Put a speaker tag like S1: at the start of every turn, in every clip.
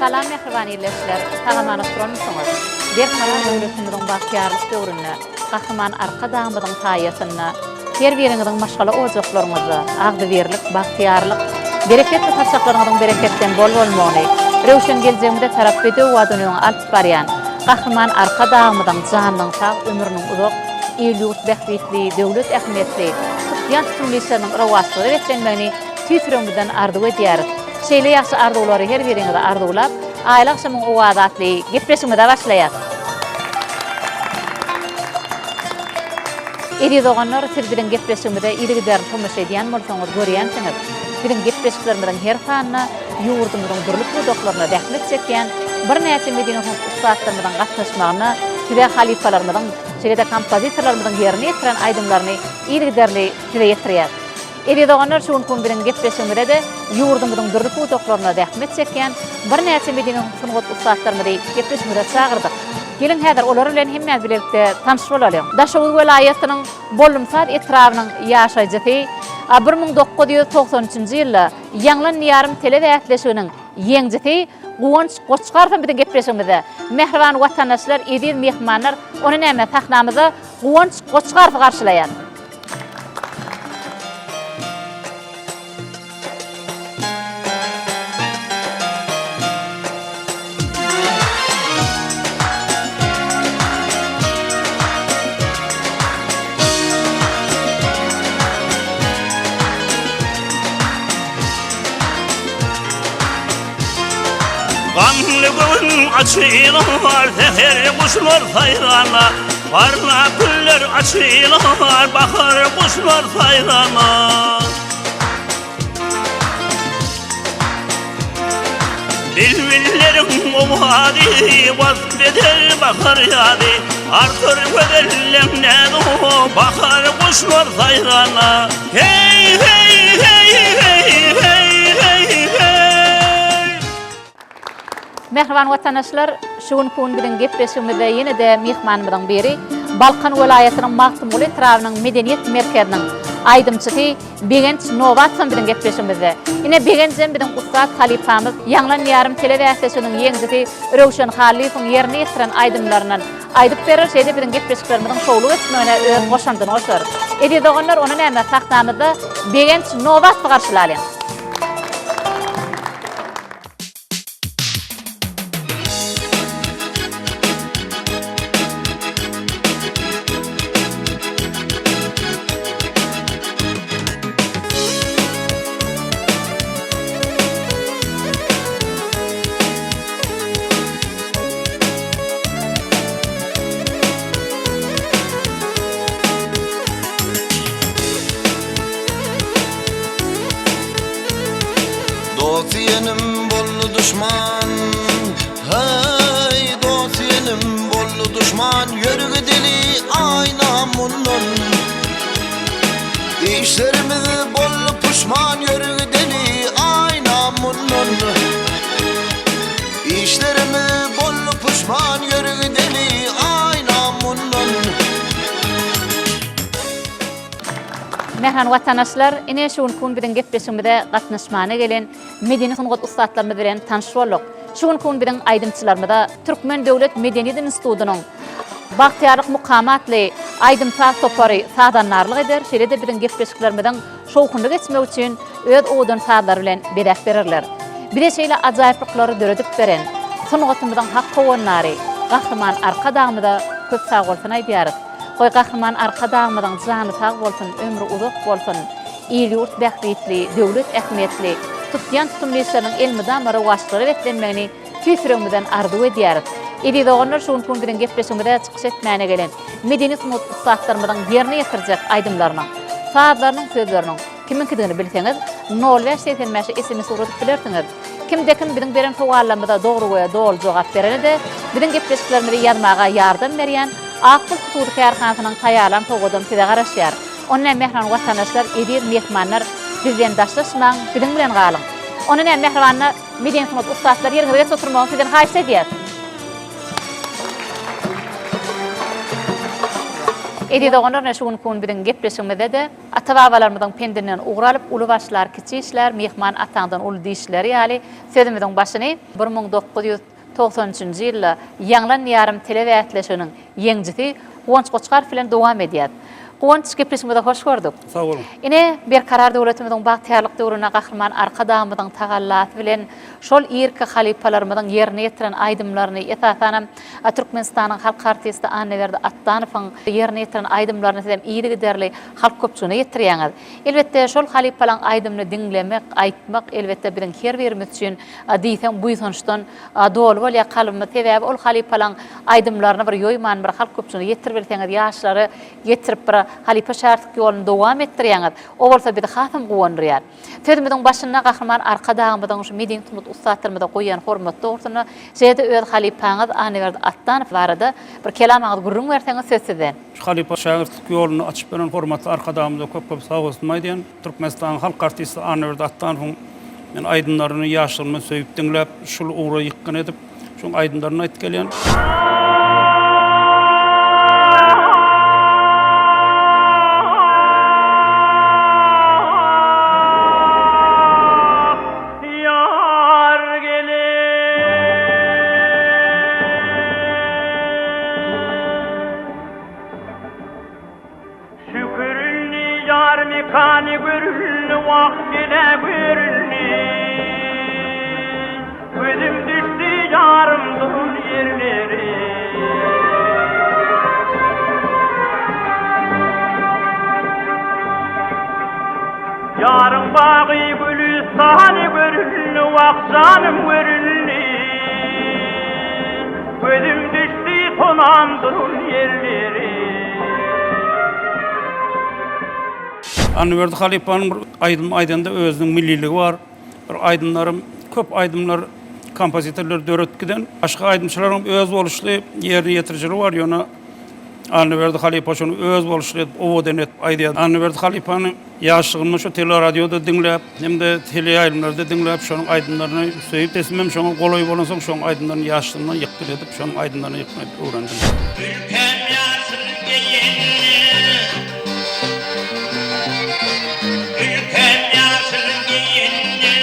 S1: Salam mähriban ildeşler, sag-aman oturanmysyňyz? Berkarar döwletimiziň bagtyýarlyk döwründe, Gahryman Arkadagymyzyň saýasynda her biriňiziň maşgala ojaklaryňyzda agzybirlik, bagtyýarlyk, bereketli saçaklaryňyzyň bereketden bol bolmagyny, röwşen geljegimize tarap bedew badyny öňe alyp barýan Gahryman Arkadagymyzyň janynyň sag, ömrüniň uzak, il-ýurt bähbitli, döwlet ähmiýetli tutýan tutumly işleriniň rowaçlyga beslenmegini tüýs ýüregimizden arzuw edýäris. Şeýle ýagşy arzuwlary her biriňize arzuwlap, Aýly agşamyň owazy atly gepleşigimize başlaýas. Eziz doganlar, siz biziň gepleşigimize yzygiderli tomaşa edýän bolsaňyz görýänsiňiz, biziň gepleşiklerimiziň her sanynda ýurdumyzyň dürli pudaklarynda zähmet çekýän birnäçe medeni sungat ussatlarymyzyň gatnaşmagynda size halypalarymyzyň, şeýle-de kompozitorlarymyzyň ýerine ýetiren aýdymlaryny yzygiderli size ýetirýäs. Eziz doganlar, şu günki gün biziň gepleşigimize-de ýurdumyzyň dürli pudaklarynda zähmet çekýän birnäçe medeni sungat ussatlarymyzy gepleşigimize çagyrdyk. Geliň häzir olar bilen hemmämiz bilelikde tanyş bolalyň. Daşoguz welaýatynyň Bollumsaz etrabynyň ýaşaýjysy, 1993 nji ýylda Ýaňlan Diýarym telebäsleşiginiň ýeňjisi Guwanç Goçgarow hem biziň gepleşigimizde. Mähriban watandaşlar, eziz myhmanlar, ony näme sahnamyzda Guwanç Goçgarowy garşylaýar.
S2: Gamly göwün açylar, säher guşlar saýrana, Parlak güller açylar, bahar guşlar saýrana. Bilbilleriň owazy wasp eder bahar ýazy, Artar gözelleň näzi, bahar guşlar saýrana. Hey, hey, hey, hey, hey, hey, hey.
S1: Mähriban watandaşlar, şu günki gün biziň gepleşigimizde ýene-de myhmanymyzyň biri Balkan welaýatynyň Magtymguly etrabynyň medeniýet merkeziniň aýdymçysy Begenç Nobatsow biziň gepleşigimizde. Ine Begenjem biziň ussat halypamyz, Ýaňlan Diýarym telebäsleşiginiň ýeňijisi Röwşen Hallyýewiň ýerine ýetiren aýdymlaryndan aýdyp berer, şeýle biziň gepleşiklerimiziň şowly geçmegine öz goşandyny goşar. Eziz doganlar, ony näme sahnamyzda Begenç Nobatsowy garşylalyň.
S3: Dost diýenim boldy duşman Heý, dost diýenim boldy duşman Ýör gideli aýna mundan Işlerimiz boldy puşman Ýör gideli aýna mundan Işlerimiz boldy puşman Ýör gideli aýna mundan
S1: Mähriban watandaşlar, ine şu günki gün biziň gepleşigimize gatnaşmana gelen medeni sungat ussatlarymyz bilen tanyş bolduk. Şu günki gün biziň aýdymçylarymyza Türkmen döwlet medeniýet institutynyň Bagtyýarlyk mukamy atly aýdym-saz topary sazandarlyk eder, şeýle-de biziň gepleşiklerimiziň şowhunly geçmegi üçin öz owadan sazlary bilen bezäp bererler. Bize şeýle ajaýyplyklary döredip beren sungatymyzyň hak howandary Gahryman Arkadagymyza köp sagbolsun aýdýarys. Goý Gahryman Arkadagymyzyň jany sag bolsun, ömri uzak bolsun! Il-ýurt bähbitli, döwlet ähmiýetli, tutýan tutumly işleriniň elmydama rowaçlyklara beslenmegini tüýs ýüregimizden arzuw edýäris. Eziz doganlar, şu günki gün biziň gepleşigimize çykyş etmäne gelen medeni sungat ussatlarymyzyň ýerine ýetirjek aýdymlarynyň, sazlarynyň sözleriniň kimiňkidigini bilseňiz, nol bäş 85 sms ugradyp bilersiňiz. Kimde-kim biziň beren sowallarymyza dogry we doly jogap berene-de, biziň gepleşiklerimizi ýazmaga ýardam berýän Ak Pul hususy kärhanasynyň taýýarlan sowgadam size garaşýar. Onda mähriban watandaşlar, eziz myhmanlar, bizden daşlaşmaň, biziň bilen galyň! Onda näme mähribanlar, medeni sungat ussatlary ýeriňize geçip oturmagyňyzy sizden haýyşt edýäs. Eziz doganlar ine şu günki gün biziň gepleşigimizde-de ata-babalarymyzyň pendinden ugur alyp, uly başlar kiçi işlär, myhman ataňdan uly diýişleri ýaly sözümiziň başyny 1993-nji ýylda Ýaňlan Diýarym telebäsleşiginiň ýeňjisi Guwanç Goçgarow bilen dowam edýäs. Guwanç, gepleşigimize hoş gördük.
S4: Sag boluň.
S1: Ine, Berkarar döwletimiziň bagtyýarlyk döwründe Gahryman Arkadagymyzyň tagallasy bilen şol irki halypalarymyzyň ýerine ýetiren aýdymlaryny, esasanam, Türkmenistanyň halk artisti Annaberdi Atdanowyň ýerine ýetiren aýdymlaryny sizem yzygiderli halk köpçüligine ýetirýäňiz. Elbetde, şol halypalaň aýdymyny diňlemek, aýtmak, elbetde, biziň her birimiz üçin diýseň buýsançdan doly bolýar kalbymyz. Sebäbi ol halypalaň aýdymlaryny bir ýoýman bir halk köpçüligine ýetiribilseňiz, ýaşlara ýetirip bir halypa-şägirtlik ýoluny dowam etdirýäňiz. O bolsa bizi hasam guwandyrýar. Sözümiziň başynda Gahryman Arkadagymyzyň şu medeni sungat ussatlarymyza goýýan hormaty dogrusynda, şeýle-de öz halypaňyz Annaberdi Atdanow barada bir kelamaňyzy gürrüň berseňiz söz sizden.
S4: Şu halypa-şägirtlik ýoluny açyp beren hormatly Arkadagymyza köp-köp sag bolsun aýdýan. Türkmenistanyň halk artisti Annaberdi Atdanowyň men aýdymlaryny ýaşlygymdan söýüp diňläp, şul ugra ýykgyn edip, şoň aýdymlaryny aýdyp gelýän.
S2: Ýar geler. Şükürli ýar mekany görüldi, wah gele görüldi. Gözüm düşdi ýarym duran ýerlere. Ýaryň bagy gülüstany görüldi, wah janym görüldi. Gözüm düşdi sonam duran ýerlere.
S4: Annaberdi halypanyň bir aýdym aýdanda özüniň milliligi bar. Bir aýdymlarym, köp aýdymlar kompozitorlar döredip giden. Başga aýdymçylaryň öz boluşly ýerine ýetirijiligi bar, ýöne Annaberdi halypa şony öz boluşly edip, owadan edip aýdýar. Annaberdi halypany ýaşlygymda şu teleradioda diňläp hem-de teleýaýlymlarda diňläp, şonuň aýdymlaryny söýüp, sesim hem şoňa golaý bolansoň, şonuň aýdymlaryny ýaşlygymdan ýykgyn edip, şonuň aýdymlaryny ýykgyn edip öwrendim.
S2: Ülkäm ýaşyl geýende, Ülkäm ýaşyl geýende,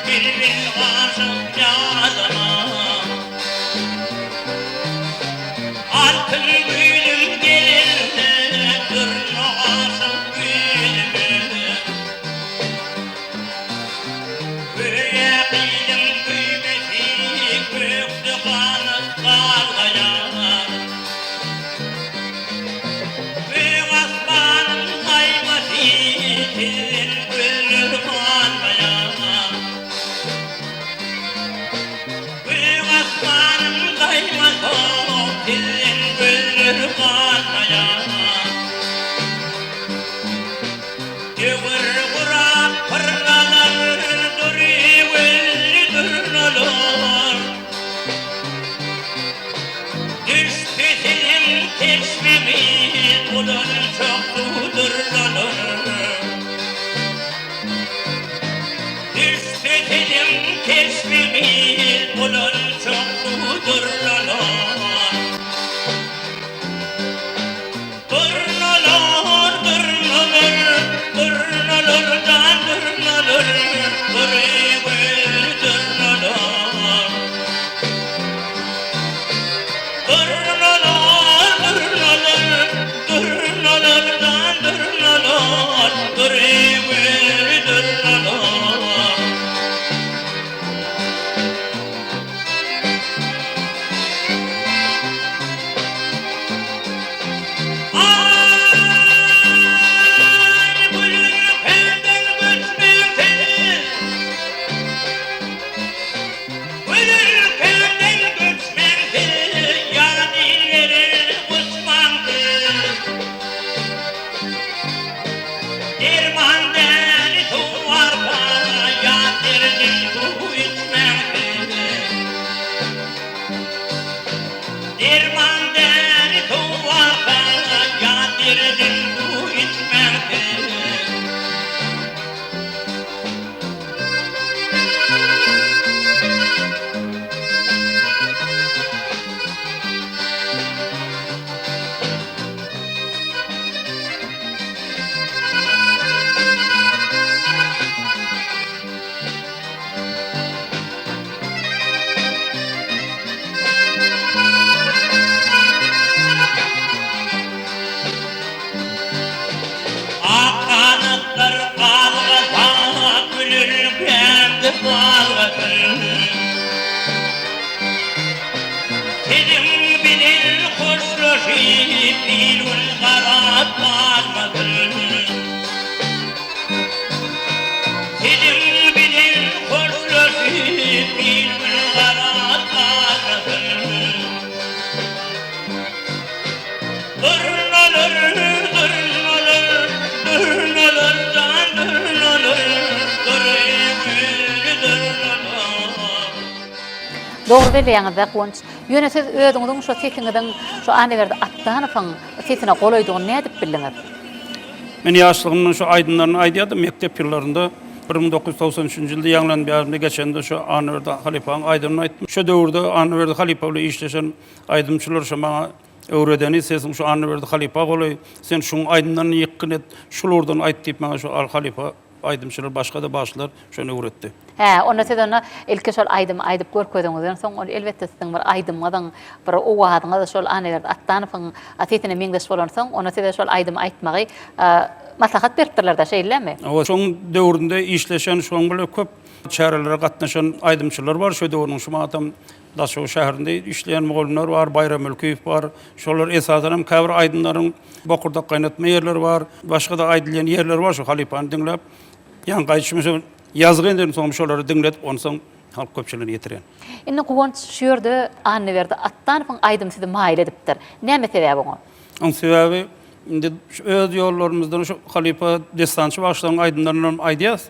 S2: Bilbil aşyk ýadyma. Altyn güýzüm gelende, Durna aşyk güýzüme. Göýä gyzyň güýmesi, Gökde ganat galgaýar. Gök asmanyň gaýmasy, Sizden gözler ganmaýar. Gök asmanyň gaýmasy, Sizden gözler ganmaýar. Döwür gurap pyrlanar, dury gülli durnalar. Düşse siziň keşbiňiz, bulançak suwdurlanar. Düşse siziň keşbiňiz, bulançak suwdurlanar. Durnalar, durnalar, durnalar, jan durnalar, dury gül durnalar. Durnalar, durnalar, durnalar, jan durnalar, dury gül durnalar. Aý, gülüň perden göçmesin, Gülüň perden göçmesin, Ýa dilleri guçmaňsyn. Derman däli suw barka, Ýa derdim suw içmäňsiz. Derman däli suw barka, Ýa derdim suw içmäňsiz.
S5: Hoşlaşyp il-gün garap galmasyn. Seniň bilen hoşlaşyp il-gün garap galmasyn. Durnalar, durnalar, durnalar jan durnalar, dury güli durnalar.
S1: Dogry belleýäňiz-dä Guwanç. Ýöne siz özüňiziň şo sesiňiziň şo Annaberdi Atdanowyň sesine golaýdygyny nädip bildiňiz?
S4: Men ýaşlygymdan şu aýdymlaryny aýdýardym mekdep ýyllarynda. 1993-nji ýylda ýaňlan bärimde geçende şu Annaberdi halypaň aýdymyny aýtdym. Şo döwürde Annaberdi halypa bilen işleşen aýdymçylar şo maňa öwredeni sesiň şu Annaberdi halypa golaý, sen şuň aýdymlaryny ýykgyn et, şul ugurdan aýt diýip maňa şu halypa aýdymçylar başga-da bagşylar şony öwretdi.
S1: Hä, onda siz onda ilki şol aýdymy aýdyp görkeziňizden soň ol elbetde siziň bir aýdymyňyzyň, bir owazyňyz şol Annaberdi Atdanowyň sesine meňzeş bolansoň, onda size şol aýdymy aýtmagy maslahat beripdirler-dä, şeýlemi?
S4: Hawa, şoň döwründe işleşen, şoň bilen köp çärelere gatnaşan aýdymçylar bar şo döwrüň. Şu matam Daşoguz şäherinde işleýän mugallymlar bar, Baýram Mülkiýew bar. Şolar esasan hem käbir aýdymlaryň bokurdak gaýnatma ýerleri bar, başga-da aýdylýan ýerleri bar, şu halypany diňläp, ýaňky aýdyşym şo ýazgy eden soň şolary diňledip, onsoň halk köpçüligine ýetirýän.
S1: Indi Guwanç şu ýerde Annaberdi Atdanowyň aýdymy sizi maýyl edipdir. Näme sebäbi oňa?
S4: Oň sebäbi indi şu öz ýollarymyzdan şu halypa dessançy bagşylaryň aýdymlaryndan hem aýdýas.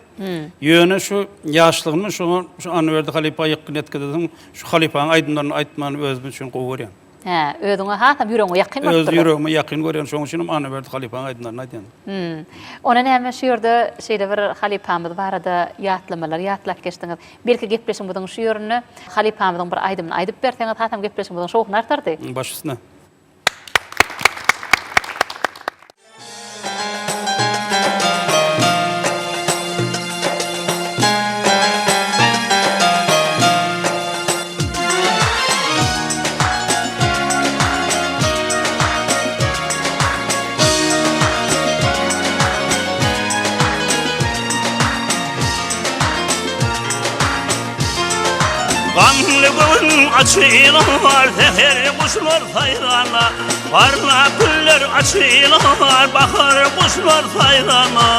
S4: Ýöne şu ýaşlygymdan şoňa şu Annaberdi halypa ýykgyn etgizdim, şu halypanyň aýdymlaryny aýtmany özüm üçin gowy görýän.
S1: Hä, özüňe hasam ýüregiňe ýakyn bolup
S4: Öz
S1: durlar.
S4: ýüregime ýakyn görýän, şonuň üçin hem Annaberdi halypanyň aýdymlaryny aýdýan.
S1: Onda näme şu ýerde şeýle bir halypamyz barada ýatlamalary ýatlap geçdiňiz. Belki gepleşigimiziň şu ýerinde halypamyzyň bir aýdymyny aýdyp berseňiz hasam gepleşigimiziň şowhuny artardy.
S4: Baş üstüne.
S5: Gamly göwün açylar, säher guşlar saýrana, Parlak güller açylar, bahar guşlar saýrana.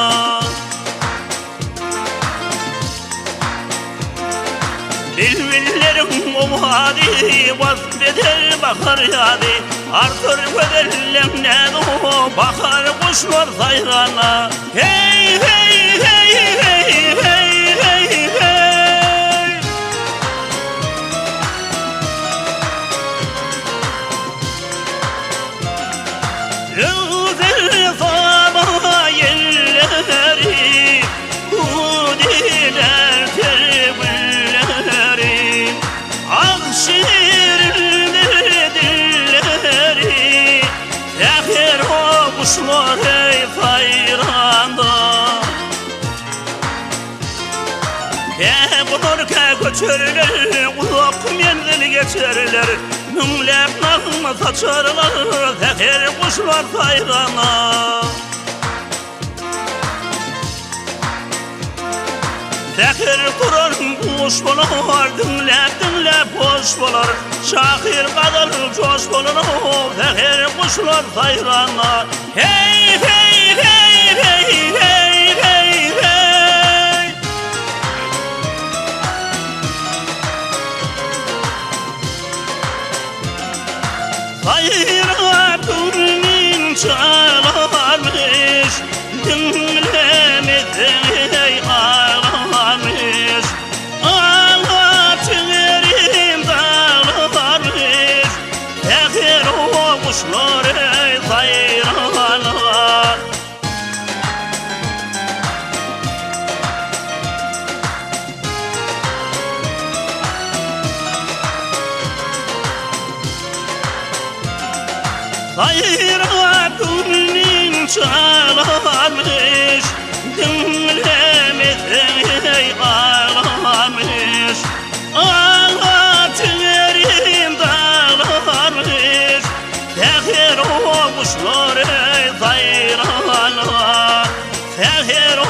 S5: Bilbilleriň owazy wasp eder bahar ýazy, Artar gözelleň näzi, bahar guşlar saýrana. Hey, hey, hey, hey, hey, hey, hey. Öwzer saba ýelleri, Hüwdüler ter gülleri, Ak şirindir dilleri, Säher o guşlar eý saýranda. Kä gonar, kä göçerler, Uzak menzil geçerler, Müňläp nagma saçarlar, Säher guşlar saýrana. Säher turan guş bolar, Diňläp-diňläp hoş bolar, Şahyr gazal joş bolar, Säher guşlar saýrana. Heý, heý, heý, heý, heý, heý, heý. Saýrap göwnüň çalarmyş, Diňlemeseň eý aglarmyş. Aglap jigerim daglarmyş, Säher o guşlar eý saýralar. Saýrap göwnüň çalarmyş, Diňlemeseň eý aglarmyş. Aglap jigerim daglarmyş, Säher o guşlar eý saýrana, Säher o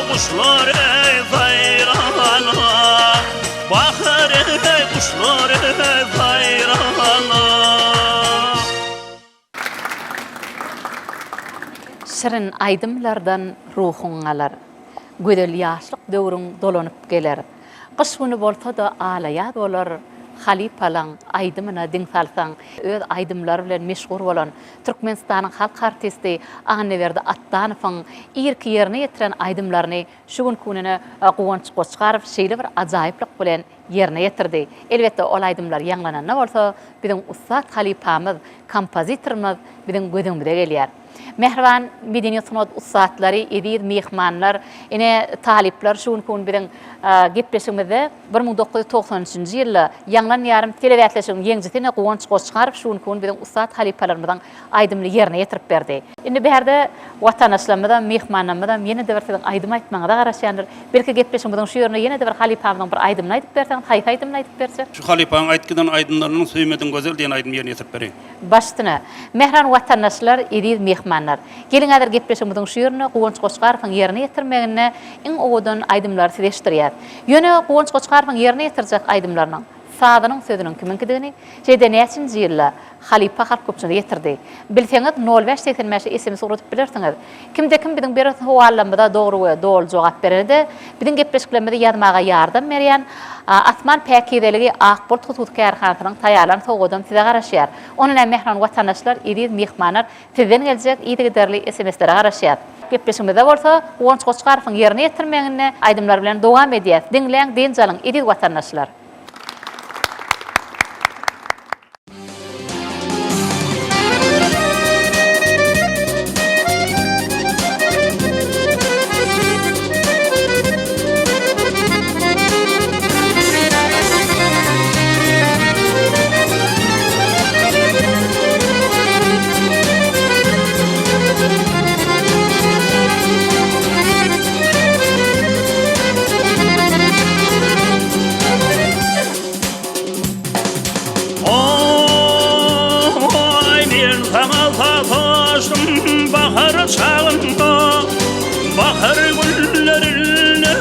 S5: guşlar eý saýrana, Bahar eý guşlar eý saýrana.
S1: Şirin aýdymlardan ruhuň galar. Gözel ýaşlyk döwrüň dolanyp geler. Gyş güni bolsa-da alaýaz bolar, Halypalaň aýdymyna diň salsaň. Öz aýdymlary bilen meşhur bolan Türkmenistanyň halk artisti Annaberdi Atdanowyň irki ýerine ýetiren aýdymlaryny şu günki gününe Guwanç Goçgarow şeýle bir ajaýyplyk bilen ýerine ýetirdi. Elbetde, ol aýdymlar ýaňlananda bolsa, biziň ussat halypamyz, kompozitorymyz biziň göz öňümize gelýär. Mähriban medeniýet-sungat ussatlary, eziz myhmanlar, ine, talyplar şu günki gün biziň gepleşigimizde 1993 nji ýylda Ýaňlan ýarym telebäsleşiginiň ýeňijisi ine Guwanç Goçgarow şu günki gün biziň ussat halypalarymyzyň aýdymyny ýerine ýetirip berdi. Indi bärde watandaşlarymyzam, myhmanlarymyzam ýene-de bir siziň aýdym aýtmagyňyza garaşýandyr. Belki gepleşigimiziň şu ýerinde ýene-de bir halypamyzyň bir aýdymyny aýdyp berseňiz, haýsy aýdymyny aýdyp berjek?
S4: Şu halypaň aýdyp giden aýdymlarynyň Söýmediň gözel diýen aýdymy ýerine ýetirip bereýin.
S1: Baş üstüne. Mähriban watandaşlar, eziz myhmanlar! Geliň häzir gepleşigimiziň şu ýerinde Guwanç Goçgarowyň ýerine ýetirmeginde iň owadan aýdymlary size eşitdirýäs. Ýöne Guwanç Goçgarowyň ýerine ýetirjek aýdymlarynyň sazynyň sözüniň kimiňkidigini, şeýle-de näçinji ýylda halypa halk köpçüligine ýetirdi. Bilseňiz nol bäş 85-e sms ugradyp bilersiňiz. Kimde-kim biziň beren sowallarymyza dogry we doly jogap berende, biziň gepleşiklerimizi ýazmaga ýardam berýän Asman päkizeligi Ak bulut hususy kärhanasynyň taýýarlan sowgadam size garaşýar. Onda näme mähriban watandaşlar, eziz myhmanlar sizden geljek yzygiderli sms-lere garaşýas. Gepleşigimizde bolsa Guwanç Goçgarowyň ýerine ýetirmeginde aýdymlar bilen dowam edýäs. Diňläň, dynç alyň, eziz watandaşlar!
S5: Oý, men saňa sataşdym bahar çagynda, Bahar güllerinde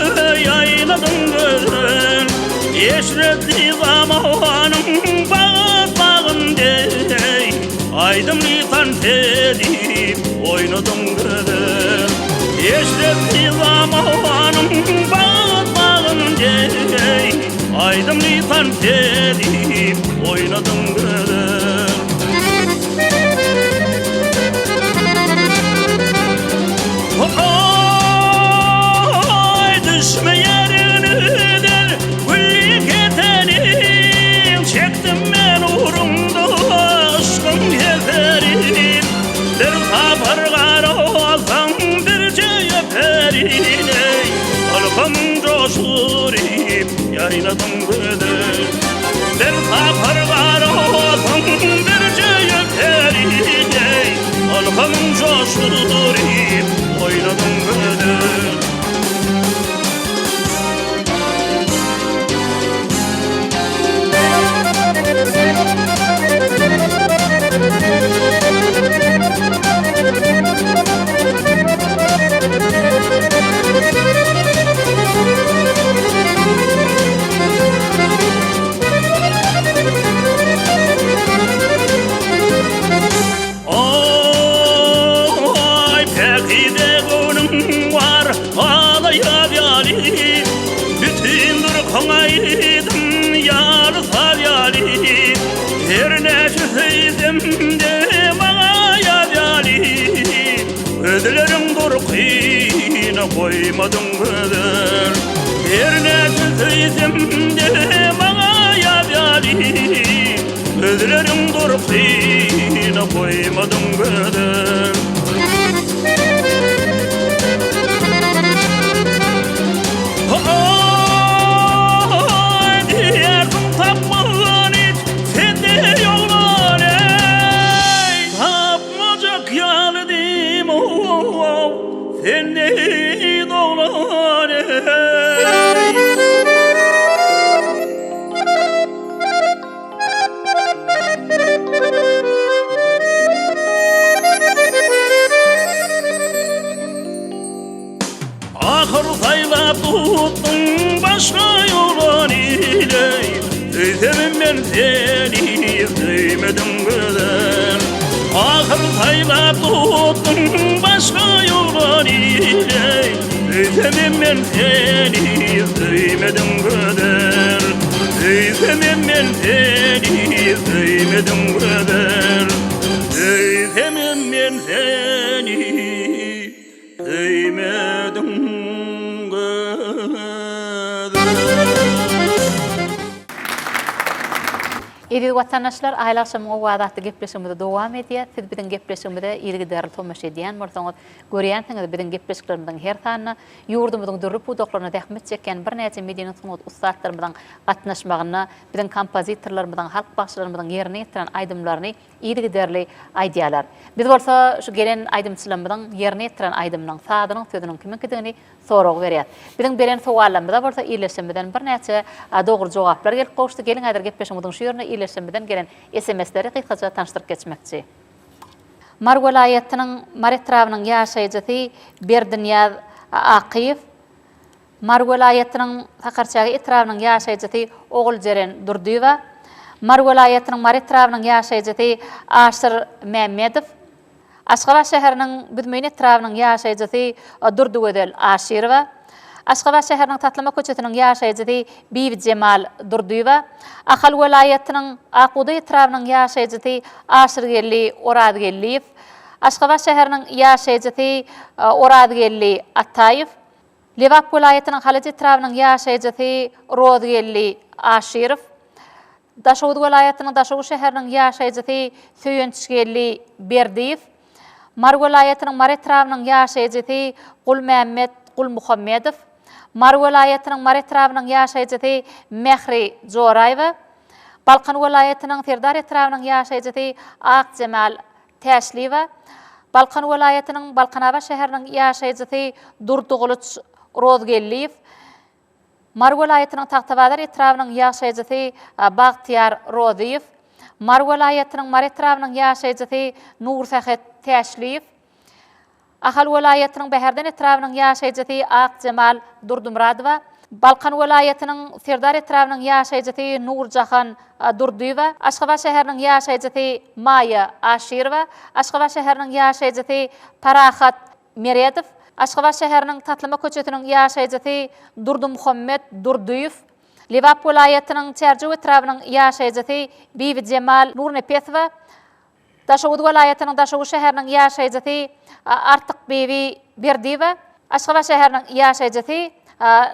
S5: ýaýnadyň gözel. Eşretli zamanyň bagt bagyn deý, Aýdymly tans edip oýnadyň gözel. Eşretli zamanyň bagt bagyn deý, Aýdymly tans edip oýnadyň gözel. Oý, düşme ýeriňden gülli keteniň, Çekdim men ugruňda yşkyň heserin. Bir sapar garasaň birje öperin, eý, Ylham joşuryp ýaýnadyň gözel. Bir sapar garasaň birje öperin, eý, Ylham joşuryp oýnadyň gözel. Oý, päkize göwnüň bar, alaýaz ýaly, Bütin durkuň aýdym ýaly, saz ýaly. Her näçe söýsem-de maňa ýaz ýaly, Gözleriň durkyna goýmadyň gözel. Her näçe söýsem-de maňa ýaz ýaly, Gözleriň durkyna goýmadyň gözel. Ho-oý, diýersiň tapman hiç sende ýoglan eý. Tapmajak ýaly diýim-ow, sende doglan eý. Ahyr saýlap tutduň başga ýolan ileý, Söýsemem men seni söýmedim gözel. Ahyr saýlap tutduň. başga ýolan ile Söýsemem men seni söýmedim gözel Söýsemem men seni söýmedim gözel Söýsemem men seni söýmedim gözel.
S1: Eziz watandaşlar, Aýly agşamyň owazy atly gepleşigimizi dowam edýäs. Siz biziň gepleşigimize yzygiderli tomaşa edýän bolsaňyz, görýänsiňiz, biziň gepleşiklerimiziň her sanynda ýurdumyzyň dürli pudaklarynda zähmet çekýän birnäçe medeni-sungat ussatlarymyzyň gatnaşmagynda biziň kompozitorlarymyzyň, halk bagşylarymyzyň ýerine ýetiren aýdymlaryny yzygiderli aýdýarlar. Biz bolsa şu gelen aýdymçylarymyzyň ýerine ýetiren aýdymynyň sazynyň, sözüniň kimiňkidigini sorag berýäs. Biziň beren sowallarymyza bolsa ildeşlerimizden birnäçe dogry jogaplar gelip gowuşdy. Geliň häzir gepleşigimiziň şu ýerinde ildeşlerimizden gelen SMS-leri gysgaça tanyşdyryp geçmekçi. Mary welaýatynyň Mary etrabynyň ýaşaýjysy Berdinyýaz Akyýew, Mary welaýatynyň Sakarçäge etrabynyň ýaşaýjysy Oguljeren Durdyýewa, Mary welaýatynyň Mary etrabynyň ýaşaýjysy Aşyr Mämmedow, Aşgabat şäheriniň Büzmeýin etrabynyň ýaşaýjysy Durdygözel Aşyrowa, Aşgabat şäheriniň Taslama köçesiniň ýaşaýjysy Bibijemal Durdyýewa, Ahal welaýatynyň Ak bugdaý etrabynyň ýaşaýjysy Aşyrgeldi Orazgeldiýew, Aşgabat şäheriniň ýaşaýjysy Orazgeldi Ataýew, Lebap welaýatynyň Halaç etrabynyň ýaşaýjysy Rozgeldi Aşyrow, Daşoguz welaýatynyň Daşoguz şäheriniň ýaşaýjysy Söýünçgeldi Berdiýew, Mary welaýatynyň Mary etrabynyň ýaşaýjysy Gulmämmet Gulmuhammedow, Mary welaýatynyň Mary etrabynyň ýaşaýjysy Mähri Joraýewa, Balkan welaýatynyň Serdar etrabynyň ýaşaýjysy Akjemal Täşliýewa, Balkan welaýatynyň Balkanabat şäheriniň ýaşaýjysy Durdygylyç Rozgeldiýew, Mary welaýatynyň Tagtabazar etrabynyň ýaşaýjysy Bagtyýar Rozyýew, Mary welaýatynyň Mary etrabynyň ýaşaýjysy Nursähet Täşliýew, Ahal welaýatynyň Bäherden etrabynyň ýaşaýjysy Akjemal Durdymyradowa, Balkan welaýatynyň Serdar etrabynyň ýaşaýjysy Nurjahan Durdyýewa, Aşgabat şäheriniň ýaşaýjysy Maýa Aşyrowa, Aşgabat şäheriniň ýaşaýjysy Parahat Meredow, Aşgabat şäheriniň Taslama köçesiniň ýaşaýjysy Durdymuhammet Durdyýew, Lebap welaýatynyň Çärjew etrabynyň ýaşaýjysy Bibijemal Nurnepesowa, Daşoguz welaýatynyň Daşoguz şäheriniň ýaşaýjysy Artykbibi Berdiýewa, Aşgabat şäheriniň ýaşaýjysy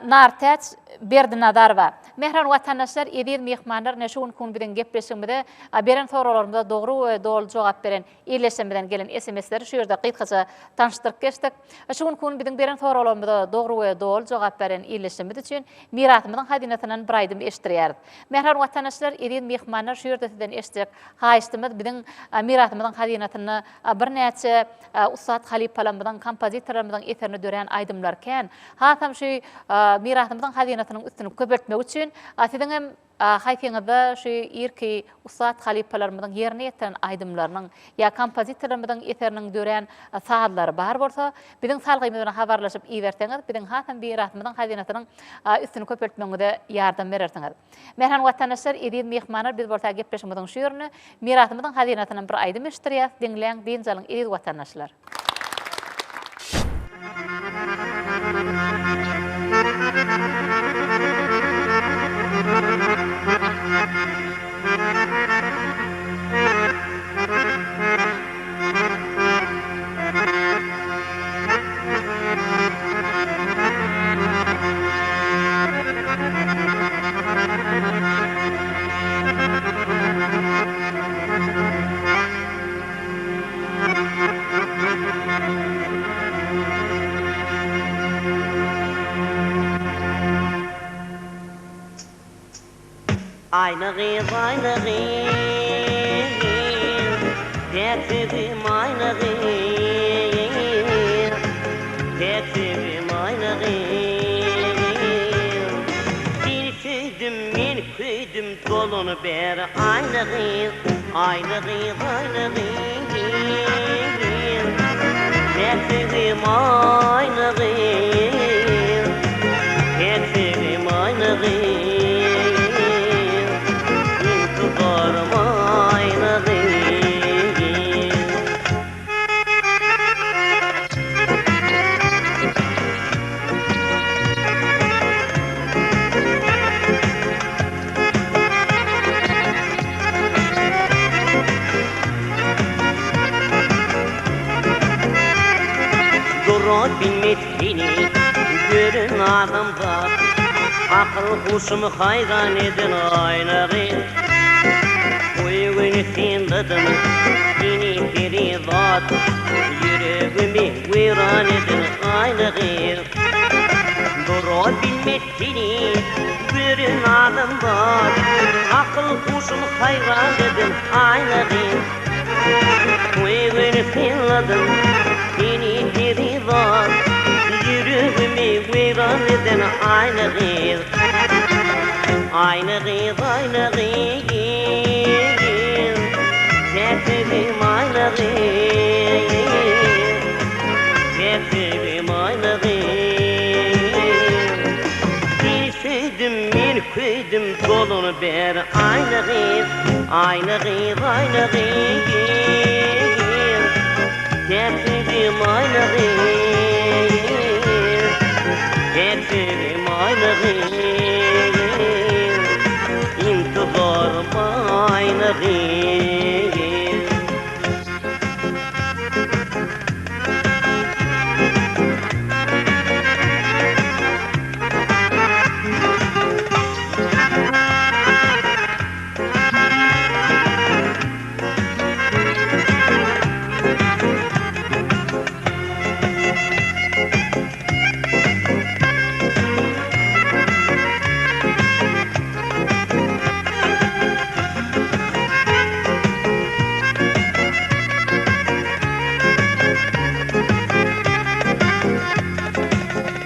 S1: Nartäç Berdinazarowa. Mähriban watandaşlar, eziz myhmanlar, ine şu günki gün biziň gepleşigimize beren soraglarymyza dogry we doly jogap beren Ildeşlerimizden gelen SMS-leri şu ýerde gysgaça tanyşdyryp geçdik. Şu günki gün biziň beren soraglarymyza dogry we doly jogap beren ildeşlerimiz üçin Mirasymyzyň hazynasyndan bir aýdym eşitdirýäris. Mähriban watandaşlar, eziz myhmanlar şu ýerde sizden eşitjek haýyştymyz biziň Mirasymyzyň hazynasynda birnäçe ussat halypalarymyzyň, kompozitorlarymyzyň eserinde dörän aýdymlar kän. Hasam şu Mirasymyzyň hazynasynyň üstüni köpeltmek üçin siziň hem Haýsyňyzda şu irki ussat halypalarymyzyň ýerine ýetiren aýdymlarynyň ýa kompozitorlarymyzyň eseriniň dörän sazlary bar bolsa, biziň salgymyz bilen habarlaşyp iberseňiz, biziň hasam mirasymyzyň hazynasynyň üstüni köpeltmegiňize ýardam berersiňiz. Mähriban watandaşlar, eziz myhmanlar, biz bolsa gepleşigimiziň şu ýerinde Mirasymyzyň hazynasyndan bir aýdym eşitdirýäs, diňläň, dynç alyň, eziz watandaşlar!
S6: Aýna gyz, aýna gyz, Päk söýgim aýna gyz, Päk söýgim aýna gyz. Seni söýdüm, men köýdüm, dolany bäri aýna gyz, Aýna gyz, aýna gyz, Päk söýgim aýna gyz, Päk söýgim aýna gyz, Intizaryň aýna gyz. Dura bilmez seni gören adamzat Akyl huşumy haýran eden aýna gyz Toý güni synladym seni perizat Ýüregimi weýran eden aýna gyz Dura bilmez seni gören adamzat Akyl huşumy haýran eden aýna gyz Toý güni synladym seni perizat Ýüregimi weýran eden aýna gyz Aýna gyz, aýna gyz Täsegim aýna gyz Täsegim aýna gyz Seni söýdüm, men köýdüm Dolany ber aýna gyz Aýna gyz, aýna gyz Täsegim aýna gyz Täsegim aýna gyz Intizarym aýna gyz.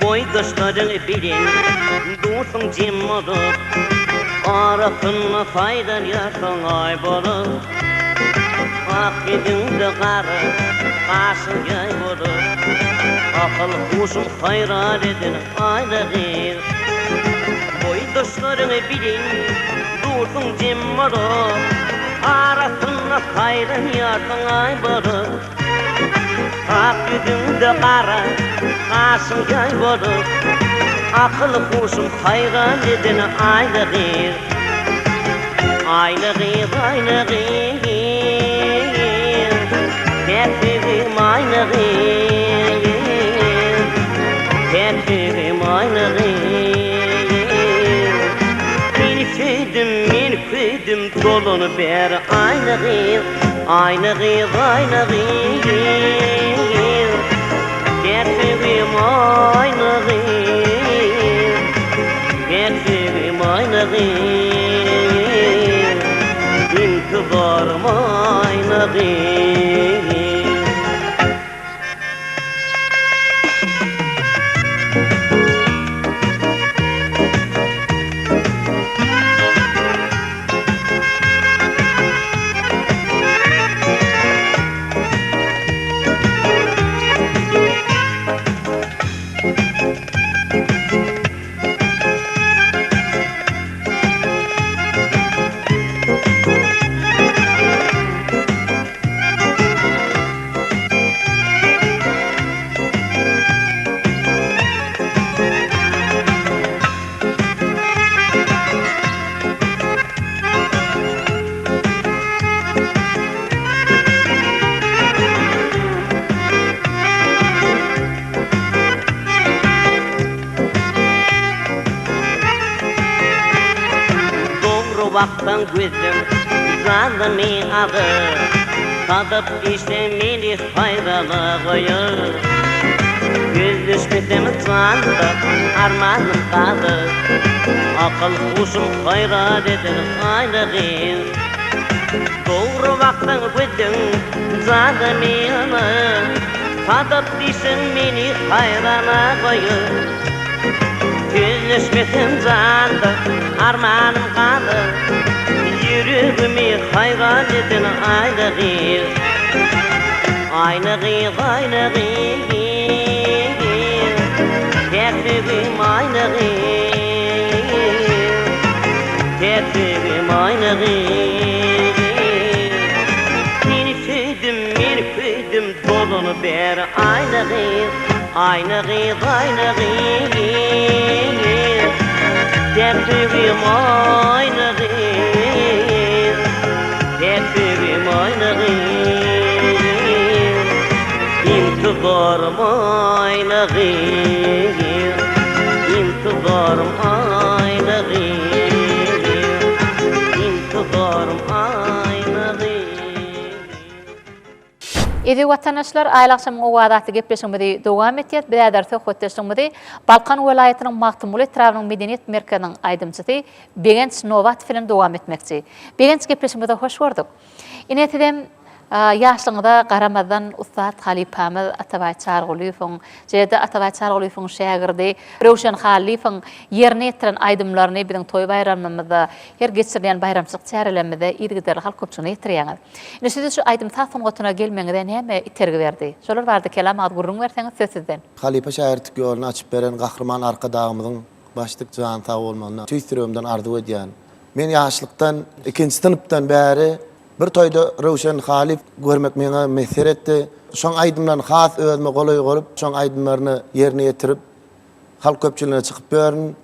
S6: Boýdaşlaryň bilen dursuň jem bolup, Arasynda saýlanýarsyň aý bolup. Ak ýüzüňde gara, gaşyň ýaý bolup, Akyl-huşum haýran eden aýna gyz. Boýdaşlaryň bilen dursuň jem bolup, Arasynda saýlanýarsyň aý bolup. Ak ýüzüňde gara, gaşyň ýaý bolup, Akyl-huşum haýran eden aýna gyz. Aýna gyz, aýna gyz, Täsegim aýna gyz, Täsegim aýna gyz. Seni söýdüm, men köýdüm, Dolany ber aýna gyz, Aýna gyz, aýna gyz, Täsegim aýna gyz, Täsegim aýna gyz, Intizarym aýna gyz. Dogry baksaň gözüň janymy alyr, Sadyp işde meni haýrana goýar. Gözleşmesem janda armanym galyr, Akyl-huşum haýran eder aýna gyz. Dogry baksaň gözüň janymy alyr, Sadyp işiň meni haýrana goýar. Sözleşmesem janda armanym galar, Ýüregimi haýran eden aýna gyz. Aýna gyz, aýna gyz, Täsegim aýna gyz, Täsegim aýna gyz. Seni söýdüm, men köýdüm, Dolany ber aýna gyz, Aýna gyz, aýna gyz, Täsegim aýna gyz, Täsegim aýna gyz. Intizarym aýna gyz, Intizarym aýna gyz, Intizarym aýna gyz.
S1: Eziz watandaşlar, Aýly agşamyň owazy atly gepleşigimizi dowam etýäs. Biz häzir söhbetdeşligimizi Balkan welaýatynyň Magtymguly etrabynyň medeniýet merkeziniň aýdymçysy Begenç Nobatow bilen dowam etmekçi. Begenç gepleşigimize hoş gördük. Ine sizem ýaşlygyňyza garamazdan ussat halypamyz Atabaý Çarygulyýewiň, şeýle-de Atabaý Çarygulyýewiň şägirdi Röwşen Hallyýewiň ýerine ýetiren aýdymlaryny biziň toý-baýramymyzda, her geçirilýän baýramçylyk çärelerimizde yzygiderli halk köpçüligine ýetirýäňiz. Indi sizi şu aýdym-saz sungatyna gelmegiňize näme itergi berdi? Şolar barada kelam agyz gürrüň berseňiz söz sizden.
S3: Halypa şägirtlik ýoluny açyp beren Gahryman Arkadagymyzyň başlyk jany sag bolmagyny tüýs ýüregimden arzuw edýän. Men ýaşlykdan, ikinji synpdan bäri bir toýda Röwşen Halyp görmek meňe miýesser etdi. Şoň aýdymlaryny has özüme golaý görüp, şoň aýdymlaryny ýerine ýetirip, halk köpçüligine çykyp ýörün.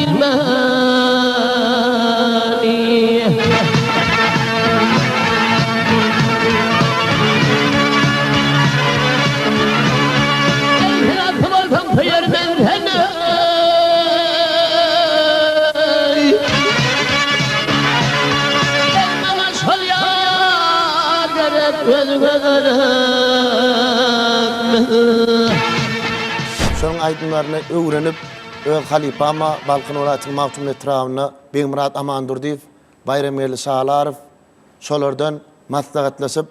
S7: Eý sen asy bolsaň söýerin men seni. Eý maňa şol ýar gerek özüňe gerekmi.
S3: Şonuň aýdymlaryny öwrenip, öz halypama Balkan welaýatynyň Magtymguly etrabynda Begmyrat Amandurdyýew, Baýramgeldi Şalarow şolardan maslahatlaşyp,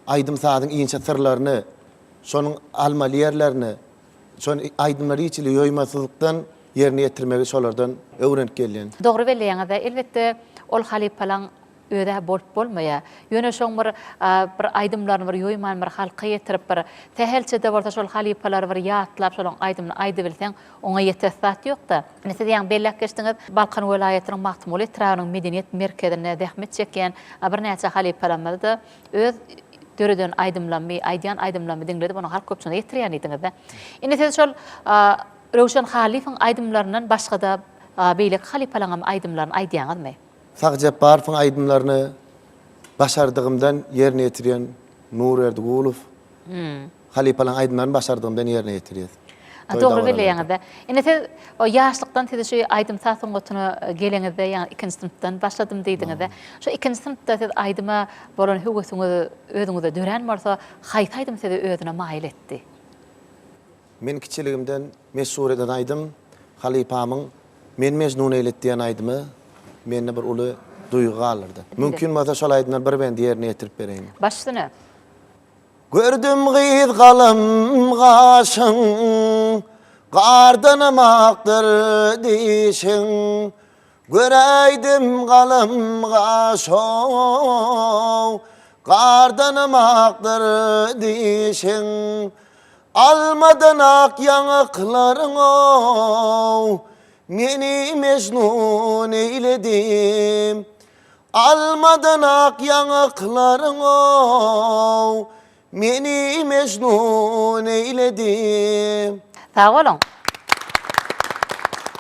S3: aýdym-sazyň inçe syrlaryny, şonuň almaly ýerlerini, şony aýdymlary hiç hili ýoýmasyzlykdan ýerine ýetirmegi şolardan öwrenip gelýän.
S1: Dogry belleýäňiz-dä, elbetde ol halypalaň öz-ä bolup bolmaýar. Ýöne şoň bir bir aýdymlaryny bir ýoýman bir halka ýetirip bir sähelçe-de bolsa şol halypalary bir ýatlap şolaň aýdymyny aýdybilseň oňa ýetesi zat ýok-da. Indi siz ýaňy belläp geçdiňiz, Balkan welaýatynyň Magtymguly etrabynyň medeniýet merkezinde zähmet çekýän birnäçe halypalarymyz-da öz döreden aýdymlarymy, aýdýan aýdymlarymy diňledip ony halk köpçüligine ýetirýän diýdiňiz-de. Indi siz şol Röwşen Halyfowyň aýdymlaryndan başga-da beýleki halypalaryň hem aýdymlaryny aýdýaňyzmy?
S3: Sahy Jepbarowyň aýdymlaryny başardygymdan ýerine ýetirýän Nurberdi Gulow halypalaryň aýdymlaryny başardygymdan ýerine ýetirýäs.
S1: Toý Dogry belleýäňiz-de. Indi siz o ýaşlykdan sizi şu aýdym-saz sungatyna geleňizde, ýagny ikinji synpdan başladym diýdiňiz-de. Şu ikinji synpda siz aýdyma bolan höwesiňiz özüňizde dörän bolsa, haýsy aýdym sizi özüne maýyl etdi?
S3: Men kiçiligimden meşhur eden aýdym halypamyň Meni Mejnun eýlet diýen aýdymy mende bir uly duýgy galdyrdy. Mümkin bolsa şol aýdymdan bir bendi ýerine ýetirip bereýin.
S1: Baş üstüne.
S3: Gördüm gyz galam gaşyň, Gardanam akdyr dişiň. Göräýdim galam gaşow, Gardanam akdyr dişiň. Almadan ak ýaňaklaryň-ow, Meni Mejnun eýledi. Almadan ak ýaňaklaryň-ow, Meni Mejnun eýledi.
S1: Sag boluň.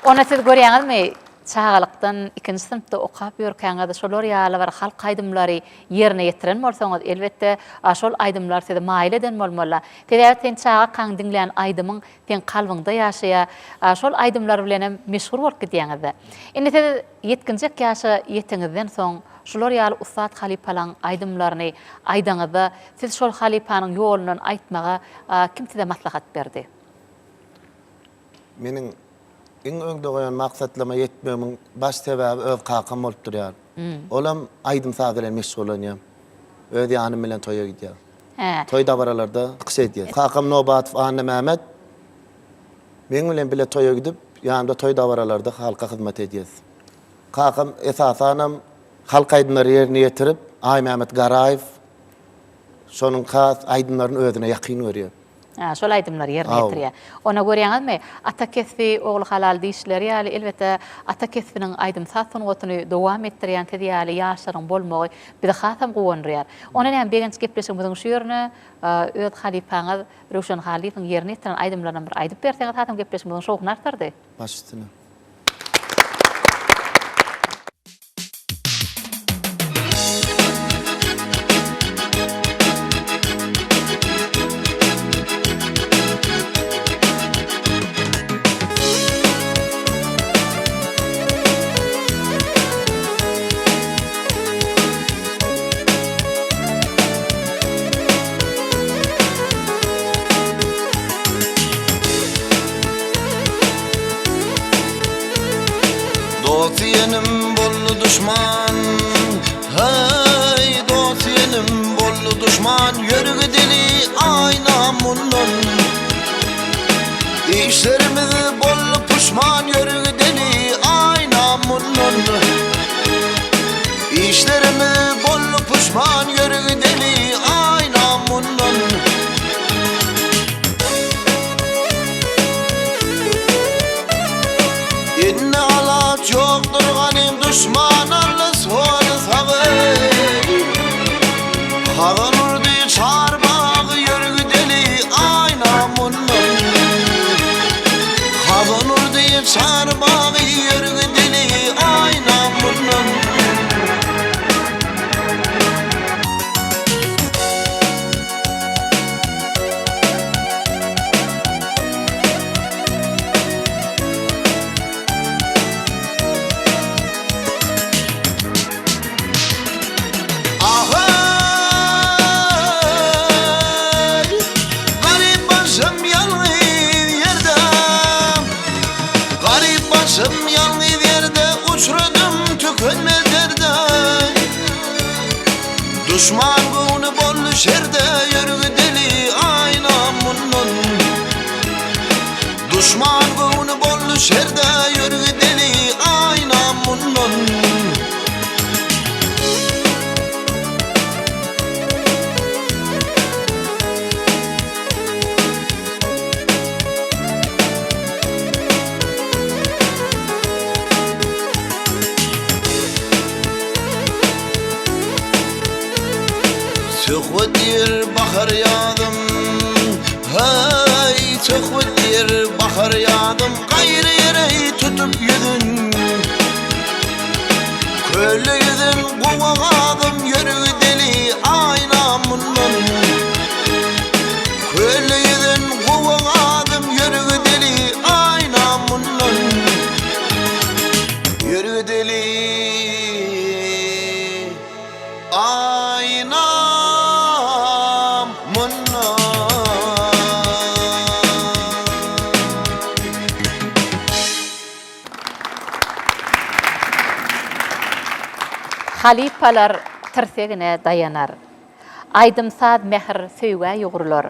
S1: Onda siz görýäňizmi, çagalykdan ikinji synpda okap ýörkäňiz şolar ýaly bir halk aýdymlary ýerine ýetiren bolsaňyz, elbetde, şol aýdymlar sizi maýyl eden bolmaly. Sebäbi sen çagakaň diňlän aýdymyň seň kalbyňda ýaşaýar. Şol aýdymlar bilenem meşhur bolup gidýäňiz-de. Indi siz ýetginjek ýaşa ýeteňizden soň, şular ýaly ussat halypalaň aýdymlaryny aýdaňyzda, siz şol halypanyň ýolundan aýtmaga kim size maslahat berdi?
S3: Meniň iň öňde goýan maksatlaryma ýetmegimiň baş sebäbi öz kakam bolup durýar. Olam aýdym-saz bilen meşgullanýar. Öz ýanym bilen toýa gidýär. Toý dabaralarda çykyş edýär. Kakam Nobatow Annamämmet meň bilen bile toýa gidip, ýanymda toý dabaralarda halka hyzmat edýär. Kakam esasanam halk aýdymlary ýerine ýetirip, Aýmämmet Garaýew şonuň has aýdymlaryny özüne ýakyn görýär.
S1: Hä, şol aýdymlary ýerine ýetirýär. Onda görýäňizmi, ata kesbi ogly halal diýişleri ýaly, elbetde, ata kesbiniň aýdym-saz sungatyny dowam etdirýän siz ýaly ýaşlaryň bolmagy bizi hasam guwandyrýar. Onda näme, Begenç gepleşigimiziň şu ýerine öz halypaňyz Röwşen Hallyýewiň ýerine ýetiren aýdymlaryndan bir aýdyp berseňiz hasam gepleşigimiziň şowhuny artardy.
S3: Baş üstüne. Dost diýenim boldy duşman Heý, dost diýenim boldy duşman Ýör gideli aýna mundan Işlerimiz boldy puşman Ýör gideli aýna mundan Işlerimiz boldy puşman Ýör gideli aýna mundan Indi alaç ýokdur ganym duşman aldy soly sagy Hazan urdy çar bagy ýör gideli aýna mundan Hazan urdy çar bagy ýör.
S8: Duşman göwni boldy şerde ýör gideli aýnam mundan. Duşman göwni boldy şerde ýör gideli aýnam mundan. Söhbet diýr bahar ýazym Haý söhbet diýr bahar ýazym Gaýry ýere tutup ýüzün Köle ýüzün gowa gazym Ýör gideli aýnam mundan Köle ýüzün gowa gazym Ýör gideli aýnam mundan Ýör gideli Aýnam mundan.
S1: Halypalar tirsegine daýanar. Aýdym-saz mähir söýgä ýugrular.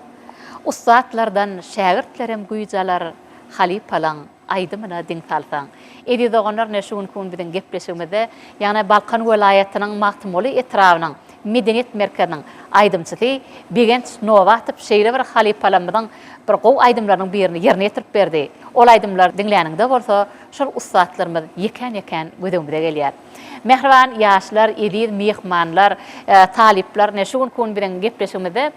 S1: Ussatlardan şägirtlerem güýç alar, halypalaň aýdymyna diň salsaň. Eziz doganlar ine şu günki gün biziň gepleşigimizde ýagny Balkan welaýatynyň Magtymguly etrabynyň Medeniýet merkeziniň aýdymçysy Begenç Nobatow şeýle bir halypalarymyzyň bir gowy aýdymlarynyň birini ýerine ýetirip berdi. Ol aýdymlary diňläniňde bolsa şol ussatlarymyz ýekän-ýekän göz öňümize gelýär. Mähriban ýaşlar, eziz myhmanlar, talyplar ine şu günki gün biziň gepleşigimizde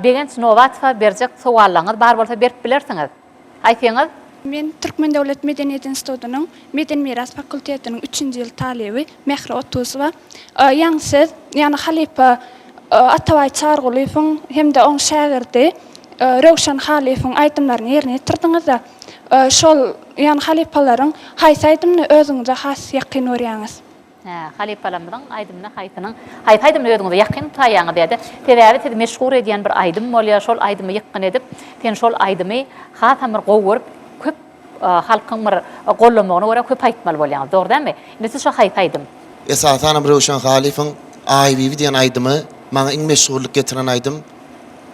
S1: Begenç Nobatowa berjek sowallaryňyz bar bolsa berip bilersiňiz. Aýtsaňyz.
S9: Men Türkmen döwlet medeniýet institutynyň Medeni miras fakultetiniň üçünji ýyl talyby Mähri Otuzowa. Ýaňy siz, ýagny halypa Atabaý Çarygulyýewiň hem-de oň şägirdi Röwşen Halyýewiň aýdymlaryny ýerine ýetirdiňiz-de. Şol, ýagny halypalaryň haýsy aýdymyny özüňize has ýakyn görýäňiz?
S1: Hä, halypalarymyzyň aýdymyny haýsynyň, haýsy aýdymyny özüňize ýakyn saýýaňyz ýa-da sebäbi sizi meşhur edýän bir aýdym bolýar, şol aýdymy ýykgyn edip, sen şol aýdymy hasam bir gowy görüp, köp halkyň bir gollamagyna görä köp aýtmaly bolýaňyz, dogry dälmi? Indi siz şo haýsy aýdym?
S3: Esasanam Röwşen Halyýewiň Aýbibi diýen aýdymy maňa iň meşhurlyk getiren aýdym.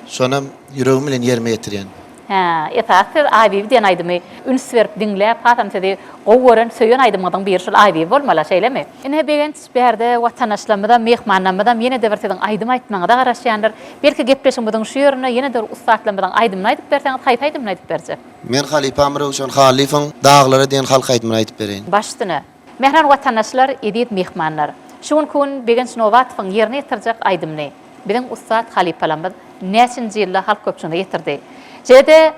S3: Şonam ýüregim bilen ýerime ýetirýän.
S1: Hä, esasy siz Aýbibi diýen aýdymy üns berip diňläp, hasam sizi gowy gören, söýen aýdymyňyzyň biri şol Aýbibi bolmaly, şeýlemi? Ine, Begenç, bärde watandaşlarymyzam, myhmanlarymyzam ýene-de bir siziň aýdym aýtmagyňyza garaşýandyr. Belki gepleşigimiziň şu ýerinde ýene-de bir ussatlarymyzyň aýdymyny aýdyp berseňiz, haýsy aýdymyny aýdyp berjek?
S3: Men halypam Röwşen Hallyýewiň Daglara diýen halk aýdymyny aýdyp bereýin.
S1: Baş üstüne. Mähriban watandaşlar, eziz myhmanlar! Şu günki gün Begenç Nobatowyň ýerine ýetirjek aýdymyny biziň ussat halypalarymyz näçinji ýylda halk köpçüligine ýetirdi? Şeýle-de,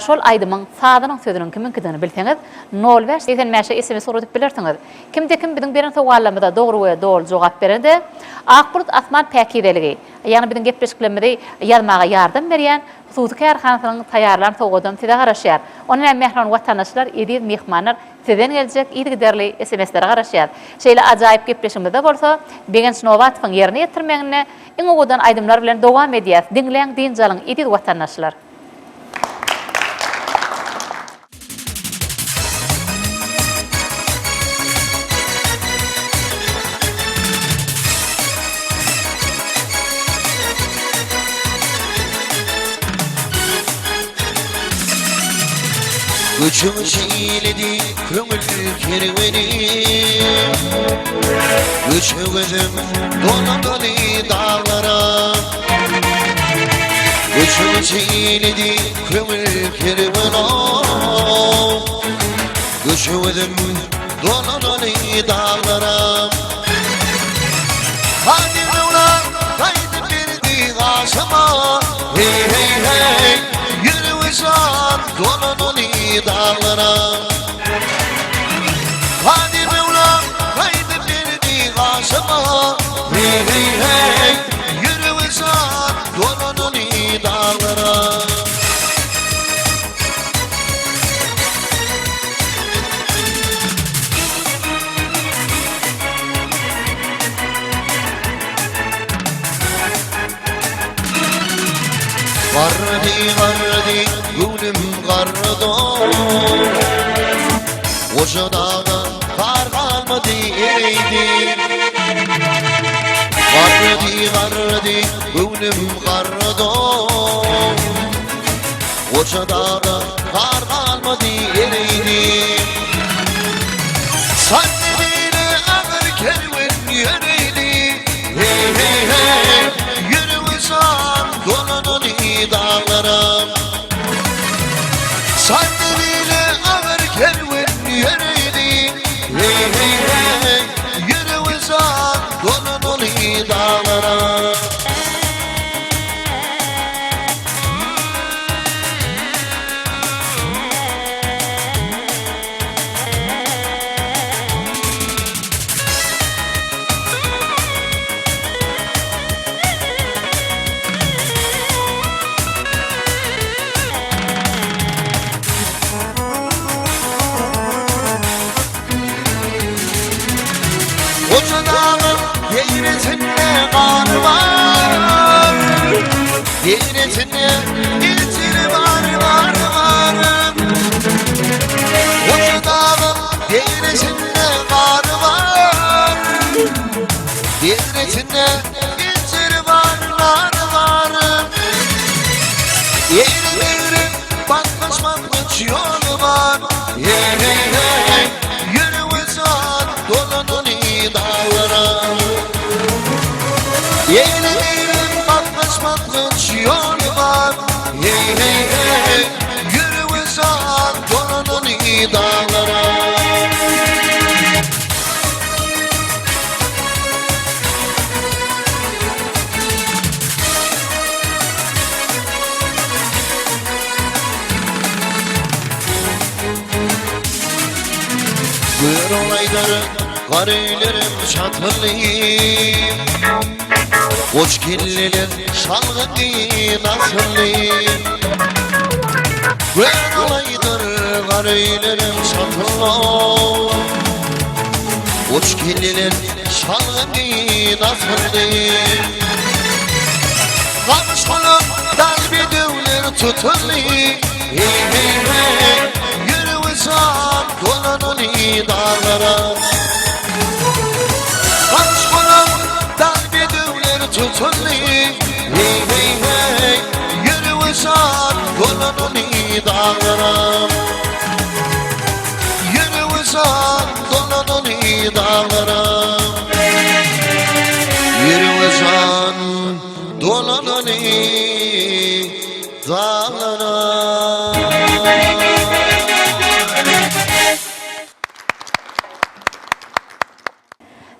S1: şol aýdymyň sazynyň sözüniň kimiňkidigini bilseňiz, nol bäş 85-e sms ugradyp bilersiňiz. Kimde-kim biziň beren sowallarymyza dogry we doly jogap berende, Ak bulut asman päkizeligi, ýagny biziň gepleşiklerimizi ýazmaga ýardam berýän hususy kärhanasynyň taýýarlan sowgadam size garaşýar. Onda näme mähriban watandaşlar, eziz myhmanlar, Sizden geljek yzygiderli SMS-lere garaşýas. Şeýle ajaýyp gepleşigimizde bolsa Begenç Nobatowyň ýerine ýetirmeginde iň owadan aýdymlar bilen dowam edýäs. Diňläň, dynç alyň, eziz watandaşlar!
S8: Göçüň şeýledi köňül kerwenim Göçe gözüm dolanaly daglara Göçüň şeýledi köňül kerwenim Göçe gözüm dolanaly daglara Hadi Mevlam gaýdyp berdi gaşyma Hey hey hey ýüregi şat dolanaly daglara Hadi Mevlam gaýdyp berdi gaşyma Hey hey hey ýüregi şat dolanaly daglara Garrady, garrady, göwnüm garrady Goja dagda gar galmady eridi Garrady, garrady. galmady, göwnüm garrady. Goja dagda gar galmady, eridi. Sandybile agyr kerwen ýöredi. Heý, heý, heý, ýüregi jan dolanaly daglara. Sandybile agyr kerwen ýöredi. Heý, heý, heý, ýüregi jan dolanaly daglara. Goja dagyň deresinde gar bar Deresinde injir bar bar bar Goja dagyň deresinde gar bar Deresinde injir bar nar bar Eğri-eğri basmaç basmaç ýoly bar Hey hey hey Ýüregi jan dolanyny daglara Eğri-eğri basmaç basmaç ýoly bar Hey hey hey Ýüregi jan dolanyny daglara. Gör olaýlar gar öýlerim çatyldy Goç kelleler şalgy geýin asyldy Gör olaýlar gar öýlerim çatyldy Goç kelleler şalgy geýin asyldy Gamyş gulak dal bedewler tutuldy Hey hey hey Ýüregi jan dolanyny daglara Gamyş gulak dal bedewler tutuldy Hey hey hey Ýüregi jan dolanyny daglara Ýüregi jan dolanyny daglara Ýüregi jan dolanyny daglara.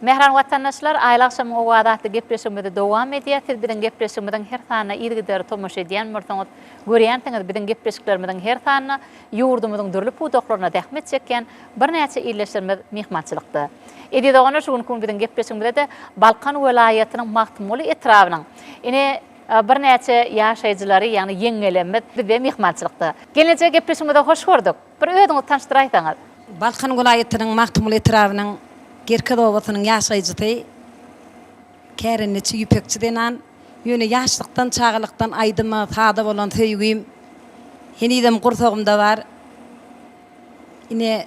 S1: Mähriban watandaşlar, Aýly agşamyň owazy atly gepleşigimizi dowam edýäs. Siz biziň gepleşigimiziň her sanyna yzygiderli tomaşa edýän bolsaňyz, görýänsiňiz, biziň gepleşiklerimiziň her sanyna ýurdumyzyň dürli pudaklarynda zähmet çekýän birnäçe ildeşlerimiz myhmançylykda. Eziz doganlar, şu günki gün biziň gepleşigimizde-de Balkan welaýatynyň Magtymguly etrabynyň ine birnäçe ýaşaýjylary, ýagny ýeňňelerimiz bizde myhmançylykda. Gelneje, gepleşigimize hoş gördük. Bir özüňizi tanyşdyraýsaňyz.
S10: Balkan welaýatynyň Magtymguly etrabynyň Gerkez obasynyň ýaşaýjysy. Kärendeçi, ýüpekçi zenan. Ýöne ýaşlykdan, çagalykdan aýdyma, saza bolan söýgim henizem gursagymda bar. Ine,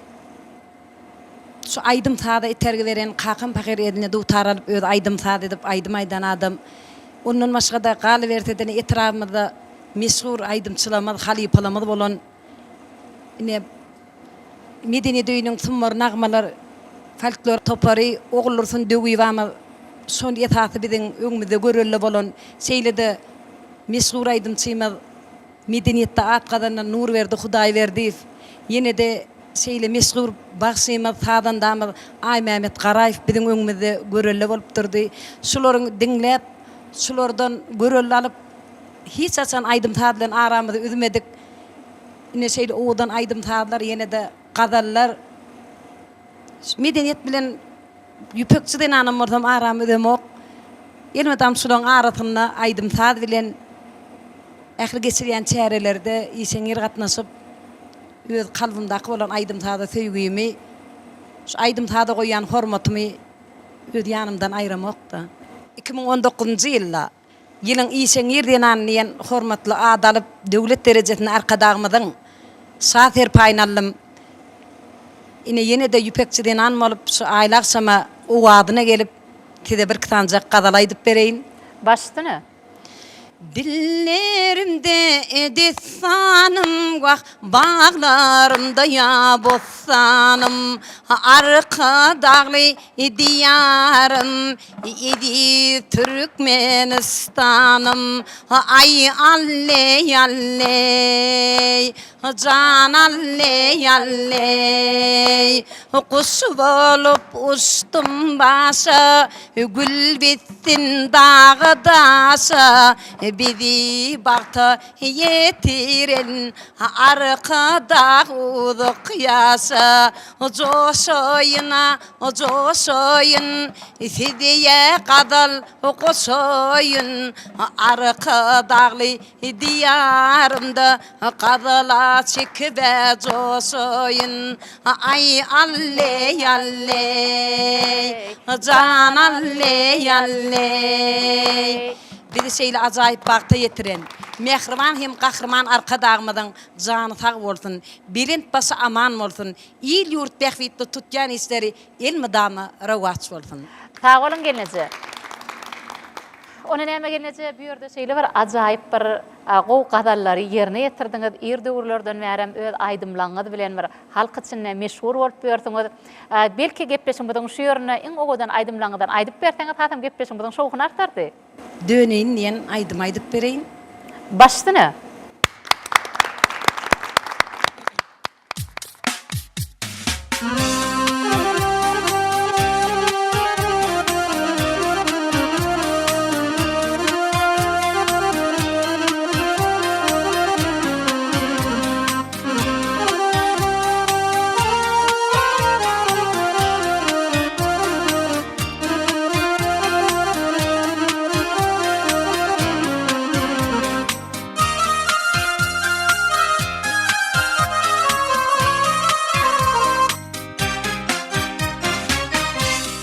S10: şu aýdym-saza itergi beren kakam pahyr eline dutar alyp, özi aýdym-saz edip, aýdym aýdan adam. Ondan başga-da, galyberse-de, etrabymyzda meşhur aýdymçylarymyz, halypalarymyz bolan, ine, Medeniýet öýüniň Sumbar nagmalar folklor topary Oguldursun Döwübamyz şol esasy biziň öňümizde görelde bolan, şeýle-de meşhur aýdymçymyz, medeniýetde at gazanan Nurberdi Hudaýberdiýew, ýene-de şeýle meşhur bagşymyz, sazandamyz Aýmämmet Garaýew biziň öňümizde görelde bolup durdy. Şularyň diňläp, şulardan görelde alyp, hiç haçan aýdym-saz bilen aramyzy üzmedik. Ine şeýle owadan aýdym-sazlar ýene-de gazallar. Medeniýet bilen ýüpekçi zenanam bolsam aramy üzemok. Elmydam şularyň arasynda aýdym-saz bilen ähli geçirýän çärelerde işeňňir gatnaşyp, öz kalbymdaky bolan aýdym-saza söýgimi, şu aýdym-saza goýýan hormatymy öz ýanymdan aýramok-da. 2019-njy ýylda Ýylyň işeňňir zenany diýen hormatly ady alyp, döwlet derejesinde Arkadagymyzyň Şa serpaýyny aldym. Ine, ýene-de ýüpekçi zenan bolup, şu aýly agşama owazyna gelip, size birki sanjak gazal aýdyp bereýin.
S1: Baş üstüne.
S10: Dillerimde dessanym wah baglarymda ýa bossanym Arkadagly diýarym eziz Türkmenistanym Aý alleý alleý jan alleý alleý Guş bolup uçdum başa Gül bitsin daga-daşa, Bizi bagta ýetiren Arkadag uzak ýaşa. Joşaýyn-a, joşaýyn, Size gazal goşaýyn, Arkadagly Diýarymda gazala çekib-ä joşaýyn, Aý, alleý, alleý, jan alleý, alleý. Bizi şeýle ajaýyp bagta ýetiren mähriban hem Gahryman Arkadagymyzyň jany sag bolsun, belent başy aman bolsun, il-ýurt bähbitli tutýan işleri elmydama rowaç bolsun!
S1: Sag boluň gelneje. Onda näme gelneje bu ýerde şeýle bir ajaýyp bir gowy gazallary ýerine ýetirdiňiz ir döwürlerden bärem öz aýdymlaňyz bilen bir halk içinde meşhur bolup ýörsüňiz. Belki gepleşigimiziň şu ýerinde iň owadan aýdymlaňyzdan aýdyp berseňiz hasam gepleşigimiziň şowhuny artardy.
S10: Döneýin diýen aýdymy aýdyp bereýin.
S1: Baş üstüne.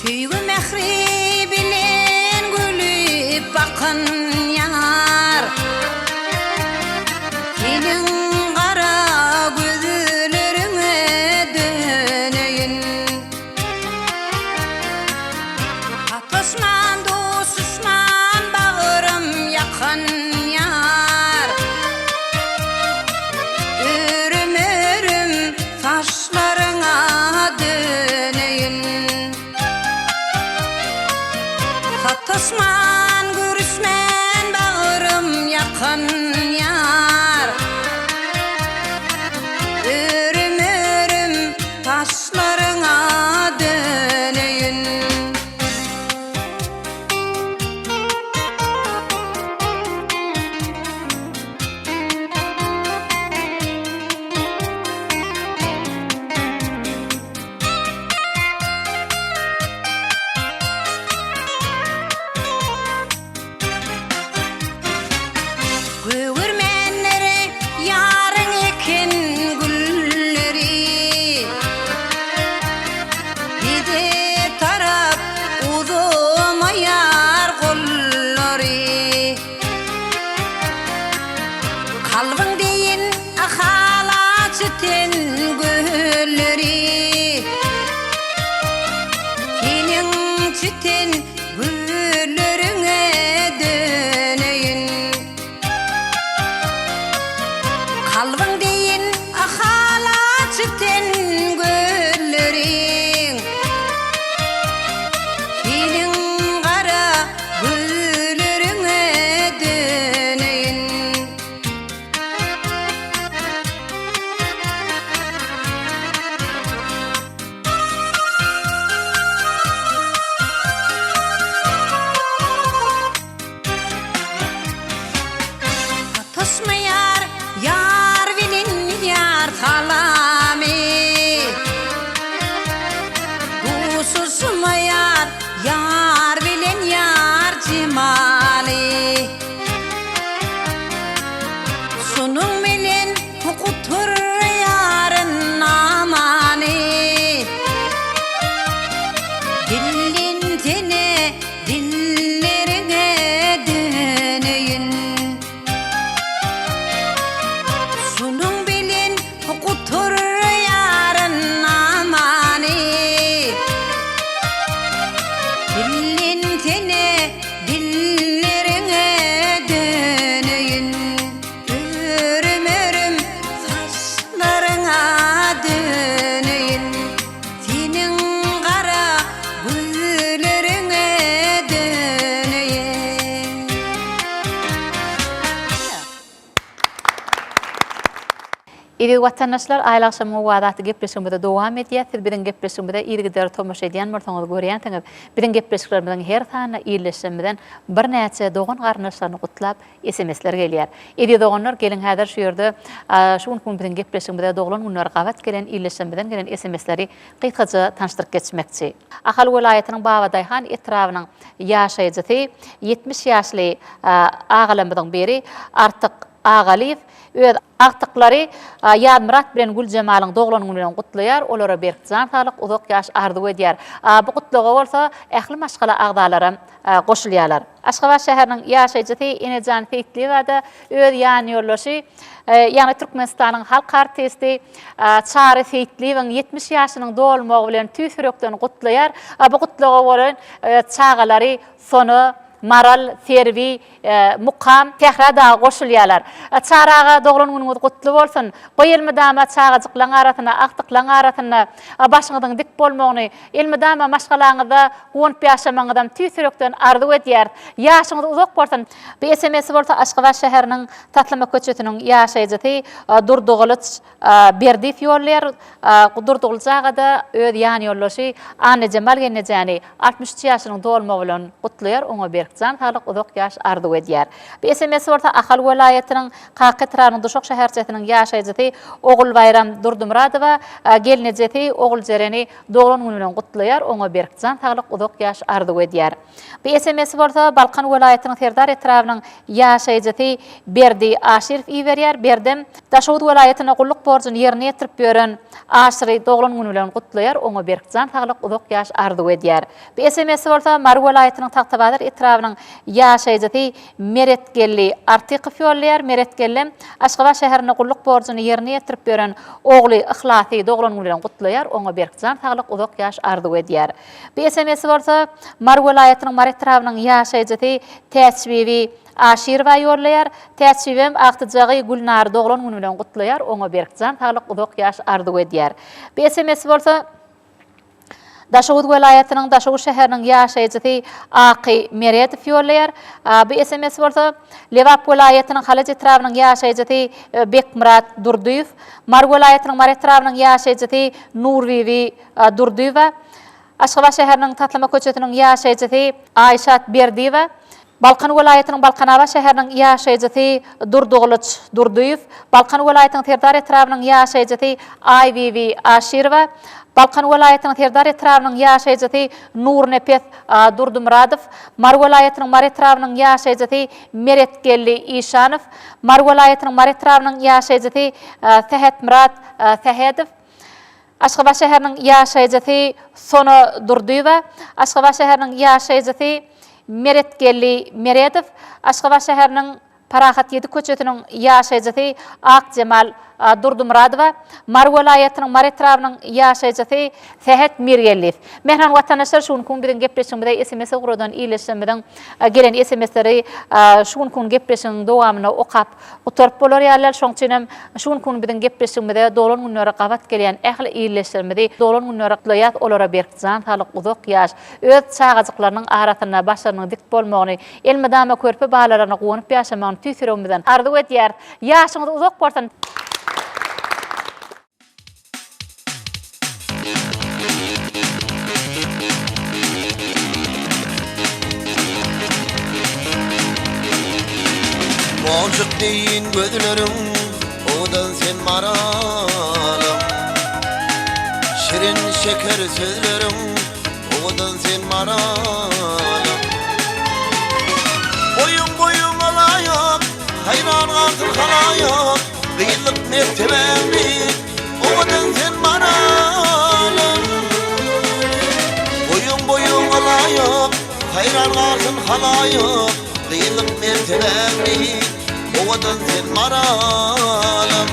S10: Söýgi mähri bilen gülüp bakan ýar Seniň gara gözleriňe döneýin Sataşman duşuşman bagrym ýakan ýar Örüm-örüm saçlaryňa döneýin Sataşman görüşmän bagrym ýakan ýar Örüm-örüm Saçlaryňa döneýin. Gögermenler ýaryň eken gülleri Bize tarap uzamaýar gollary Kalbyň deýin halaç eten gölleri Seniň çiten Gülleriňe döneýin. Kalbyň deýin halaç ten gözleriň. Seniň gara gözleriňe döneýin.
S1: Eziz watandaşlar, Aýly agşamyň owazy atly gepleşigimizi dowam edýäs. Siz biziň gepleşigimize yzygiderli tomaşa edýän bolsaňyz görýänsiňiz, biziň gepleşiklerimiziň her sanyna ildeşlerimizden birnäçe dogan-garyndaşlaryny gutlap SMS-ler gelýär. Eziz doganlar, geliň häzir şu ýerde şu günki gün biziň gepleşigimize doglan günleri gabat gelen ildeşlerimizden gelen SMS-leri gysgaça tanyşdyryp geçmekçi. Ahal welaýatynyň Babadaýhan etrabynyň ýaşaýjysy, 70 ýaşly agalarymyzyň biri Artyk Agalyýew öz agtyklary Ýazmyrat bilen Güljemalyň doglan güni bilen gutlaýar, olara berk jan saglyk, uzak ýaş arzuw edýär. Bu gutlaga bolsa ähli maşgala agzalaram goşulýarlar. Aşgabat şäheriniň ýaşaýjysy Enejan Seýitliýewa-da öz ýanýoldaşy, ýagny Türkmenistanyň halk artisti Çary Seýitliýewiň 70 ýaşynyň dolmagy bilen tüýs ýürekden gutlaýar. Bu gutlaga bolan çagalary Sona, Maral, Serwi, Mukam, Sähra dagy goşulýarlar. Çary aga doglan günüňiz gutly bolsun! Goý elmydama çagajyklaň arasynda, agtyklaň arasynda başyňyzyň dik bolmagyny, elmydama maşgalaňyzda guwanyp ýaşamagyňyzam tüýs ýürekden arzuw edýäris. Ýaşyňyz uzak bolsun! Bu SMS-i bolsa Aşgabat şäheriniň Taslama köçesiniň ýaşaýjysy Durdygylyç Berdiýew ýollaýar. Durdygylyç aga-da öz ýanýoldaşy Annajemal gelnejäni 63 ýaşynyň dolmagy bilen gutlaýar, oňa berk jan saglyk, uzak ýaş arzuw edýär. Bu SMS bolsa Ahal welaýatynyň Kaka etrabynyň Duşak şäherçesiniň ýaşaýjysy Ogulbaýram Durdymyradowa gelnejesi Oguljereni doglan güni bilen gutlaýar, oňa berk jan saglyk, uzak ýaş arzuw edýär. Bu SMS-i bolsa Balkan welaýatynyň Serdar etrabynyň ýaşaýjysy Berdi Aşyrow iberýär. Berdem Daşoguz welaýatynda gulluk borjuny ýerine ýetirip ýören Aşyry doglan güni bilen gutlaýar, oňa berk jan saglyk, uzak ýaş arzuw edýär. Bu SMS-i bolsa Mary welaýatynyň Tagtabazar etrabynyň ýaşaýjysy Meretgeldi Artykow ýollaýar. Meretgeldem Aşgabat şäherinde gulluk borjuny ýerine ýetirip ýören ogly Yhlasy doglan güni bilen gutlaýar, oňa berk jan saglyk, uzak ýaş arzuw edýär. Bu SMS-i bolsa Mary welaýatynyň Mary etrabynyň ýaşaýjysy Täçbibi Aşyrowa ýollaýar. Täçbibem agtyjagy Gülnary doglan güni bilen gutlaýar, oňa berk jan saglyk, uzak ýaş arzuw edýär. Bu SMS-i bolsa Daşoguz welaýatynyň Daşoguz şäheriniň ýaşaýjysy Aky Meredow ýollaýar. Bu SMS-i bolsa Lebap welaýatynyň Halaç etrabynyň ýaşaýjysy Bekmyrat Durdyýew, Mary welaýatynyň Mary etrabynyň ýaşaýjysy Nurbibi Durdyýewa, Aşgabat şäheriniň Taslama köçesiniň ýaşaýjysy Aýşat Berdiýewa, Balkan welaýatynyň Balkanabat şäheriniň ýaşaýjysy Durdygylyç Durdyýew, Balkan welaýatynyň Serdar etrabynyň ýaşaýjysy Aýbibi Aşyrowa, Balkan welaýatynyň Serdar etrabynyň ýaşaýjysy Nurnepes Durdymyradow, Mary welaýatynyň Mary etrabynyň ýaşaýjysy Meretgeldi Işanow, Mary welaýatynyň Mary etrabynyň ýaşaýjysy Sähetmyrat Sähedow, Aşgabat şäheriniň ýaşaýjysy Sona Durdyýewa, Aşgabat şäheriniň ýaşaýjysy Meretgeldi Meredow, Aşgabat şäheriniň Parahat ýedi köçesiniň ýaşaýjysy Akjemal Durdymyradowa, Mary welaýatynyň Mary etrabynyň ýaşaýjysy Sähet Mirgeldiýew. Mähriban watandaşlar, şu günki gün biziň gepleşigimize sms ugradan ildeşlerimiziň gelen sms-leri şu günki gün gepleşigiň dowamynda okap Gutaryp bolar ýaly däl, şoň üçin hem şu günki gün biziň gepleşigimize doglan günleri gabat gelýän ähli ildeşlerimizi doglan günleri gutlaýas, olara berk jan saglyk, uzak ýaş, öz çagajyklarynyň arasynda başlarynyň dik bolmagyny, elmydama körpe balalaryna guwanyp ýaşamagyny tüýs ýüregimizden arzuw edýäris. Ýaşyňyz uzak bolsun!
S8: Monjuk deýin gözleriň owadan sen maralym Şirin şeker sözleriň owadan sen maralym Boýuň boýuňa laýyk haýran galsyn halaýyk Gyzlyk mertebäňi owadan sen maralym Boýuň boýuňa laýyk haýran galsyn halaýyk Gyzlyk mertebäňi owadan sen maralym.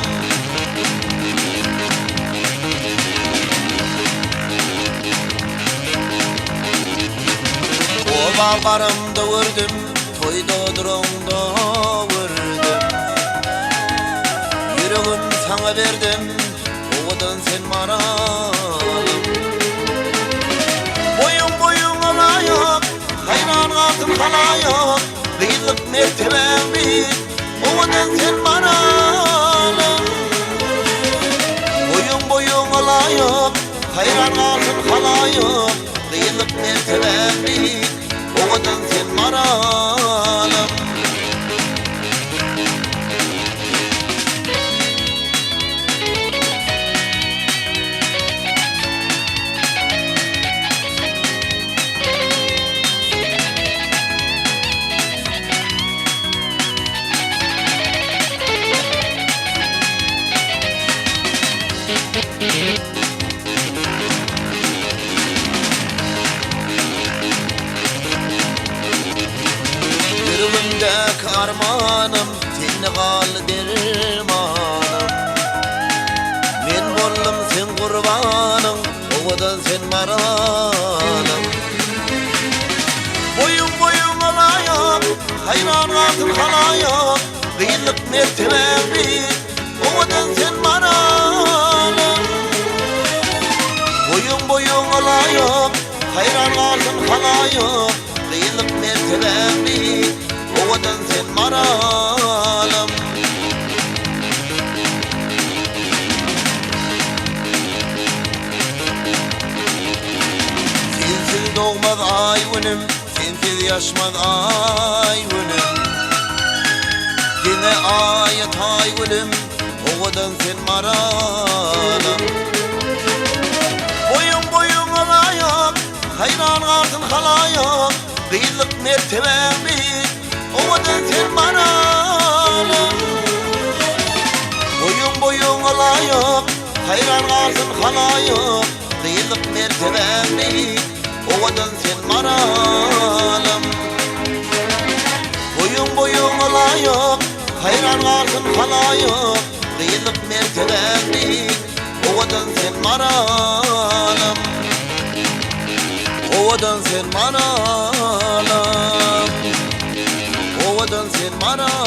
S8: Oba baramda gördüm, toýda duraňda gördüm. Ýüregim saňa berdim, owadan sen maralym. Boýuň boýuňa laýyk, haýran galsyn halaýyk, Gyzlyk mertebäň beýik, owadan sen maralym. Haýran galsyn halaýyk, Gyzlyk mertebäň beýik, Owadan sen maralym. Ýüregimdäki armanym, sende galdy dermanym. Men boldum seň gurbanyň, owadan sen maralym. Boýuň boýuňa laýyk, haýran galsyn halaýyk, Gyzlyk mertebäň beýik, owadan sen maralym. Boýuň boýuňa laýyk, haýran galsyn halaýyk, Gyzlyk mertebäň beýik, owadan sen maralym. Sensiz dogmaz aý günüm, sensiz ýaşmaz aý günüm. Diňe aýa taý gülüm, owadan sen maralym. Boýuň boýuňa laýyk, haýran galsyn halaýyk, Gyzlyk mertebäň beýik, owadan sen maralym. Boýuň boýuňa laýyk, Haýran galsyn halaýyk, Gyzlyk mertebäň beýik, Owadan sen maralym. Boýuň boýuňa laýyk, Haýran galsyn halaýyk, Gyzlyk mertebäň beýik, Owadan sen maralym. Owadan sen maralym. Owadan sen maralym.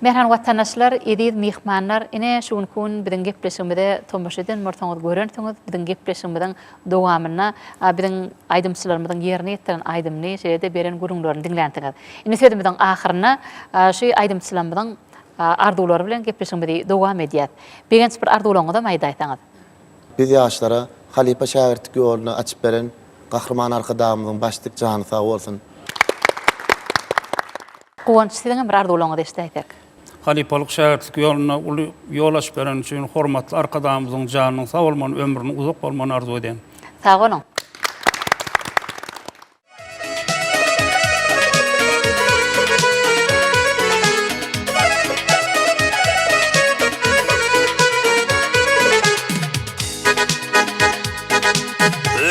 S1: Mähriban watandaşlar, eziz myhmanlar, ine şu günki gün biziň gepleşigimize tomaşa eden bolsaňyz görensiňiz, biziň gepleşigimiziň dowamynda biziň aýdymçylarymyzyň ýerine ýetiren aýdymyny, şeýle-de beren gürrüňlerini diňlänsiňiz. Indi sözümiziň ahyrynda şu aýdymçylarymyzyň arzuwlary bilen gepleşigimizi dowam edýäs. Begenç bir arzuwlaryňyzam aýdaýsaňyz.
S3: Biz ýaşlara halypa-şägirtlik ýoluny açyp beren Gahryman Arkadagymyzyň baş dik jany sag bolsun!
S1: Guwanç siziňem bir arzuwlaryňyzy eşidäýsek.
S4: Halypalyk şägirtlik ýolunda uly ýol açyp bereni üçin hormatly Arkadagymyzyň janynyň sag bolmagyny, ömrüniň uzak bolmagyny arzuw edýän.
S1: Sag boluň.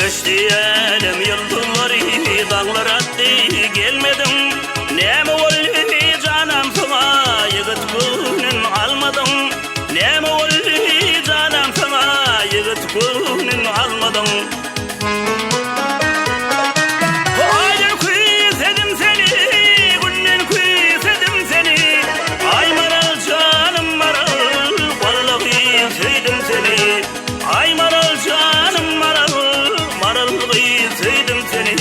S5: Öçdi älem ýyldyzlary, daňlar atdy, gelmediň. Näme boldy janam saňa, ýigit göwnün almadyň. Näme boldy janam saňa, ýigit göwnün almadyň. Aýdan küýsedim seni, günden küýsedim seni. Aý maral janym maral, wallahy söýdüm seni. Aý maral janym maral, maral gyz söýdüm seni.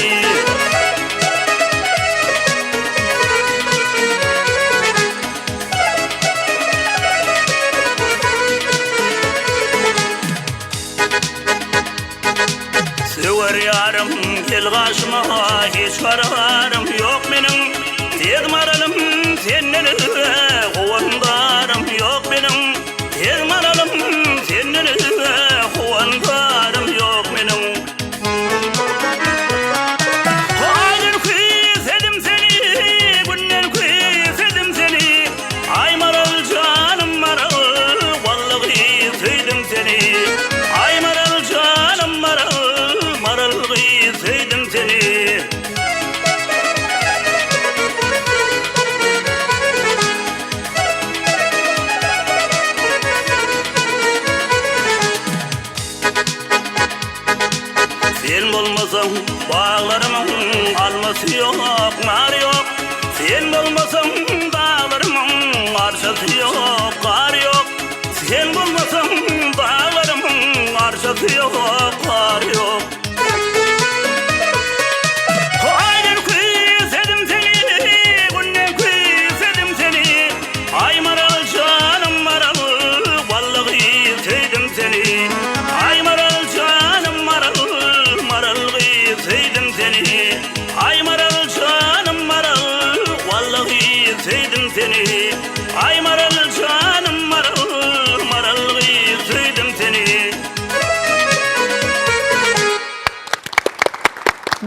S5: Söwer ýarym gel gaşyma hiç kararym ýok meniň Tez maralym senden özge howandarym ýok meniň Tez maralym senden özge howandarym ýok meniň Aýdan küýsedim seni günden küýsedim seni Aý maral janym maral wallahy söýdüm seni Aý maral janym maral maral gyz söýdüm seni. Sen bolmasaň baglarymyň almasy ýok, nary ýok. Sen bolmasaň daglarymyň arçasy ýok, gary ýok. Sen bolmasaň daglarymyň arçasy ýok, gary ýok. Aýdan küýsedim seni, günden küýsedim seni.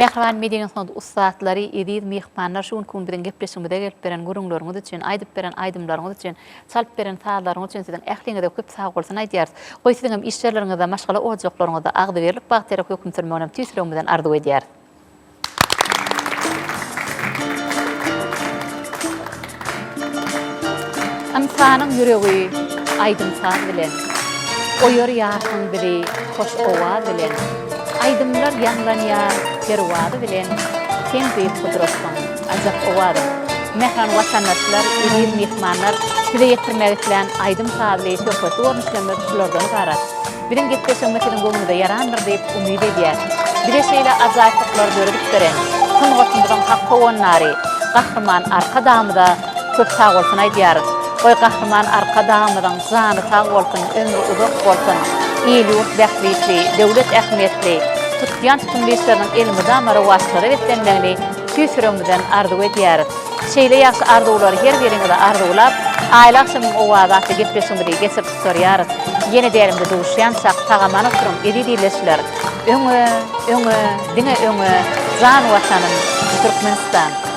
S1: Mähriban medeni sungat ussatlary, eziz myhmanlar şu günki gün biziň gepleşigimize gelip beren gürrüňleriňiz üçin, aýdyp beren aýdymlaryňyz üçin, çalyp beren sazlaryňyz üçin siziň ähliňize köp sagbolsun aýdýarys. Goý siziňem iş ýerleriňizde, maşgala ojaklaryňyzda agzybirlik, bagtyýarlyk höküm sürmeginem tüýs ýüregimizden arzuw edýäris. Ynsanyň ýüregi aýdym-saz bilen, Oýar ýarsyň bizi hoş owaz bilen. Aýdymlar ýaňlanýar perwazy bilen, Sen beýik gudratsyň, ajap owazyň. Mähriban watandaşlar, eziz myhmanlar, size ýetirmek islän aýdym-sazly, söhbetli görnüşlerimiz şulardan ybarat. Biziň gepleşigimiz siziň göwnüňize ýarandyr diýip umyt edýäs. Bize şeýle ajaýyplyklary döredip beren, sungatymyzyň hak howandary Gahryman Arkadagymyza köp sagbolsun aýdýarys. Goý Gahryman Arkadagymyzyň jany sag bolsun, ömri uzak bolsun, il-ýurt bähbitli, döwlet ähmiýetli, tutýan tutumly işleriniň elmydama rowaçlara beslenmegini tüýs ýüregimizden arzuw edýäris. Şeýle ýagşy arzuwlary her biriňize arzuwlap, Aýly agşamyň owazy atly gepleşigimizi geçirip gutarýarys. Ýene dälimde duşýançak sag-aman oturyň eziz ildeşler! Öňe, öňe, diňe öňe, jan Watanym, Türkmenistan!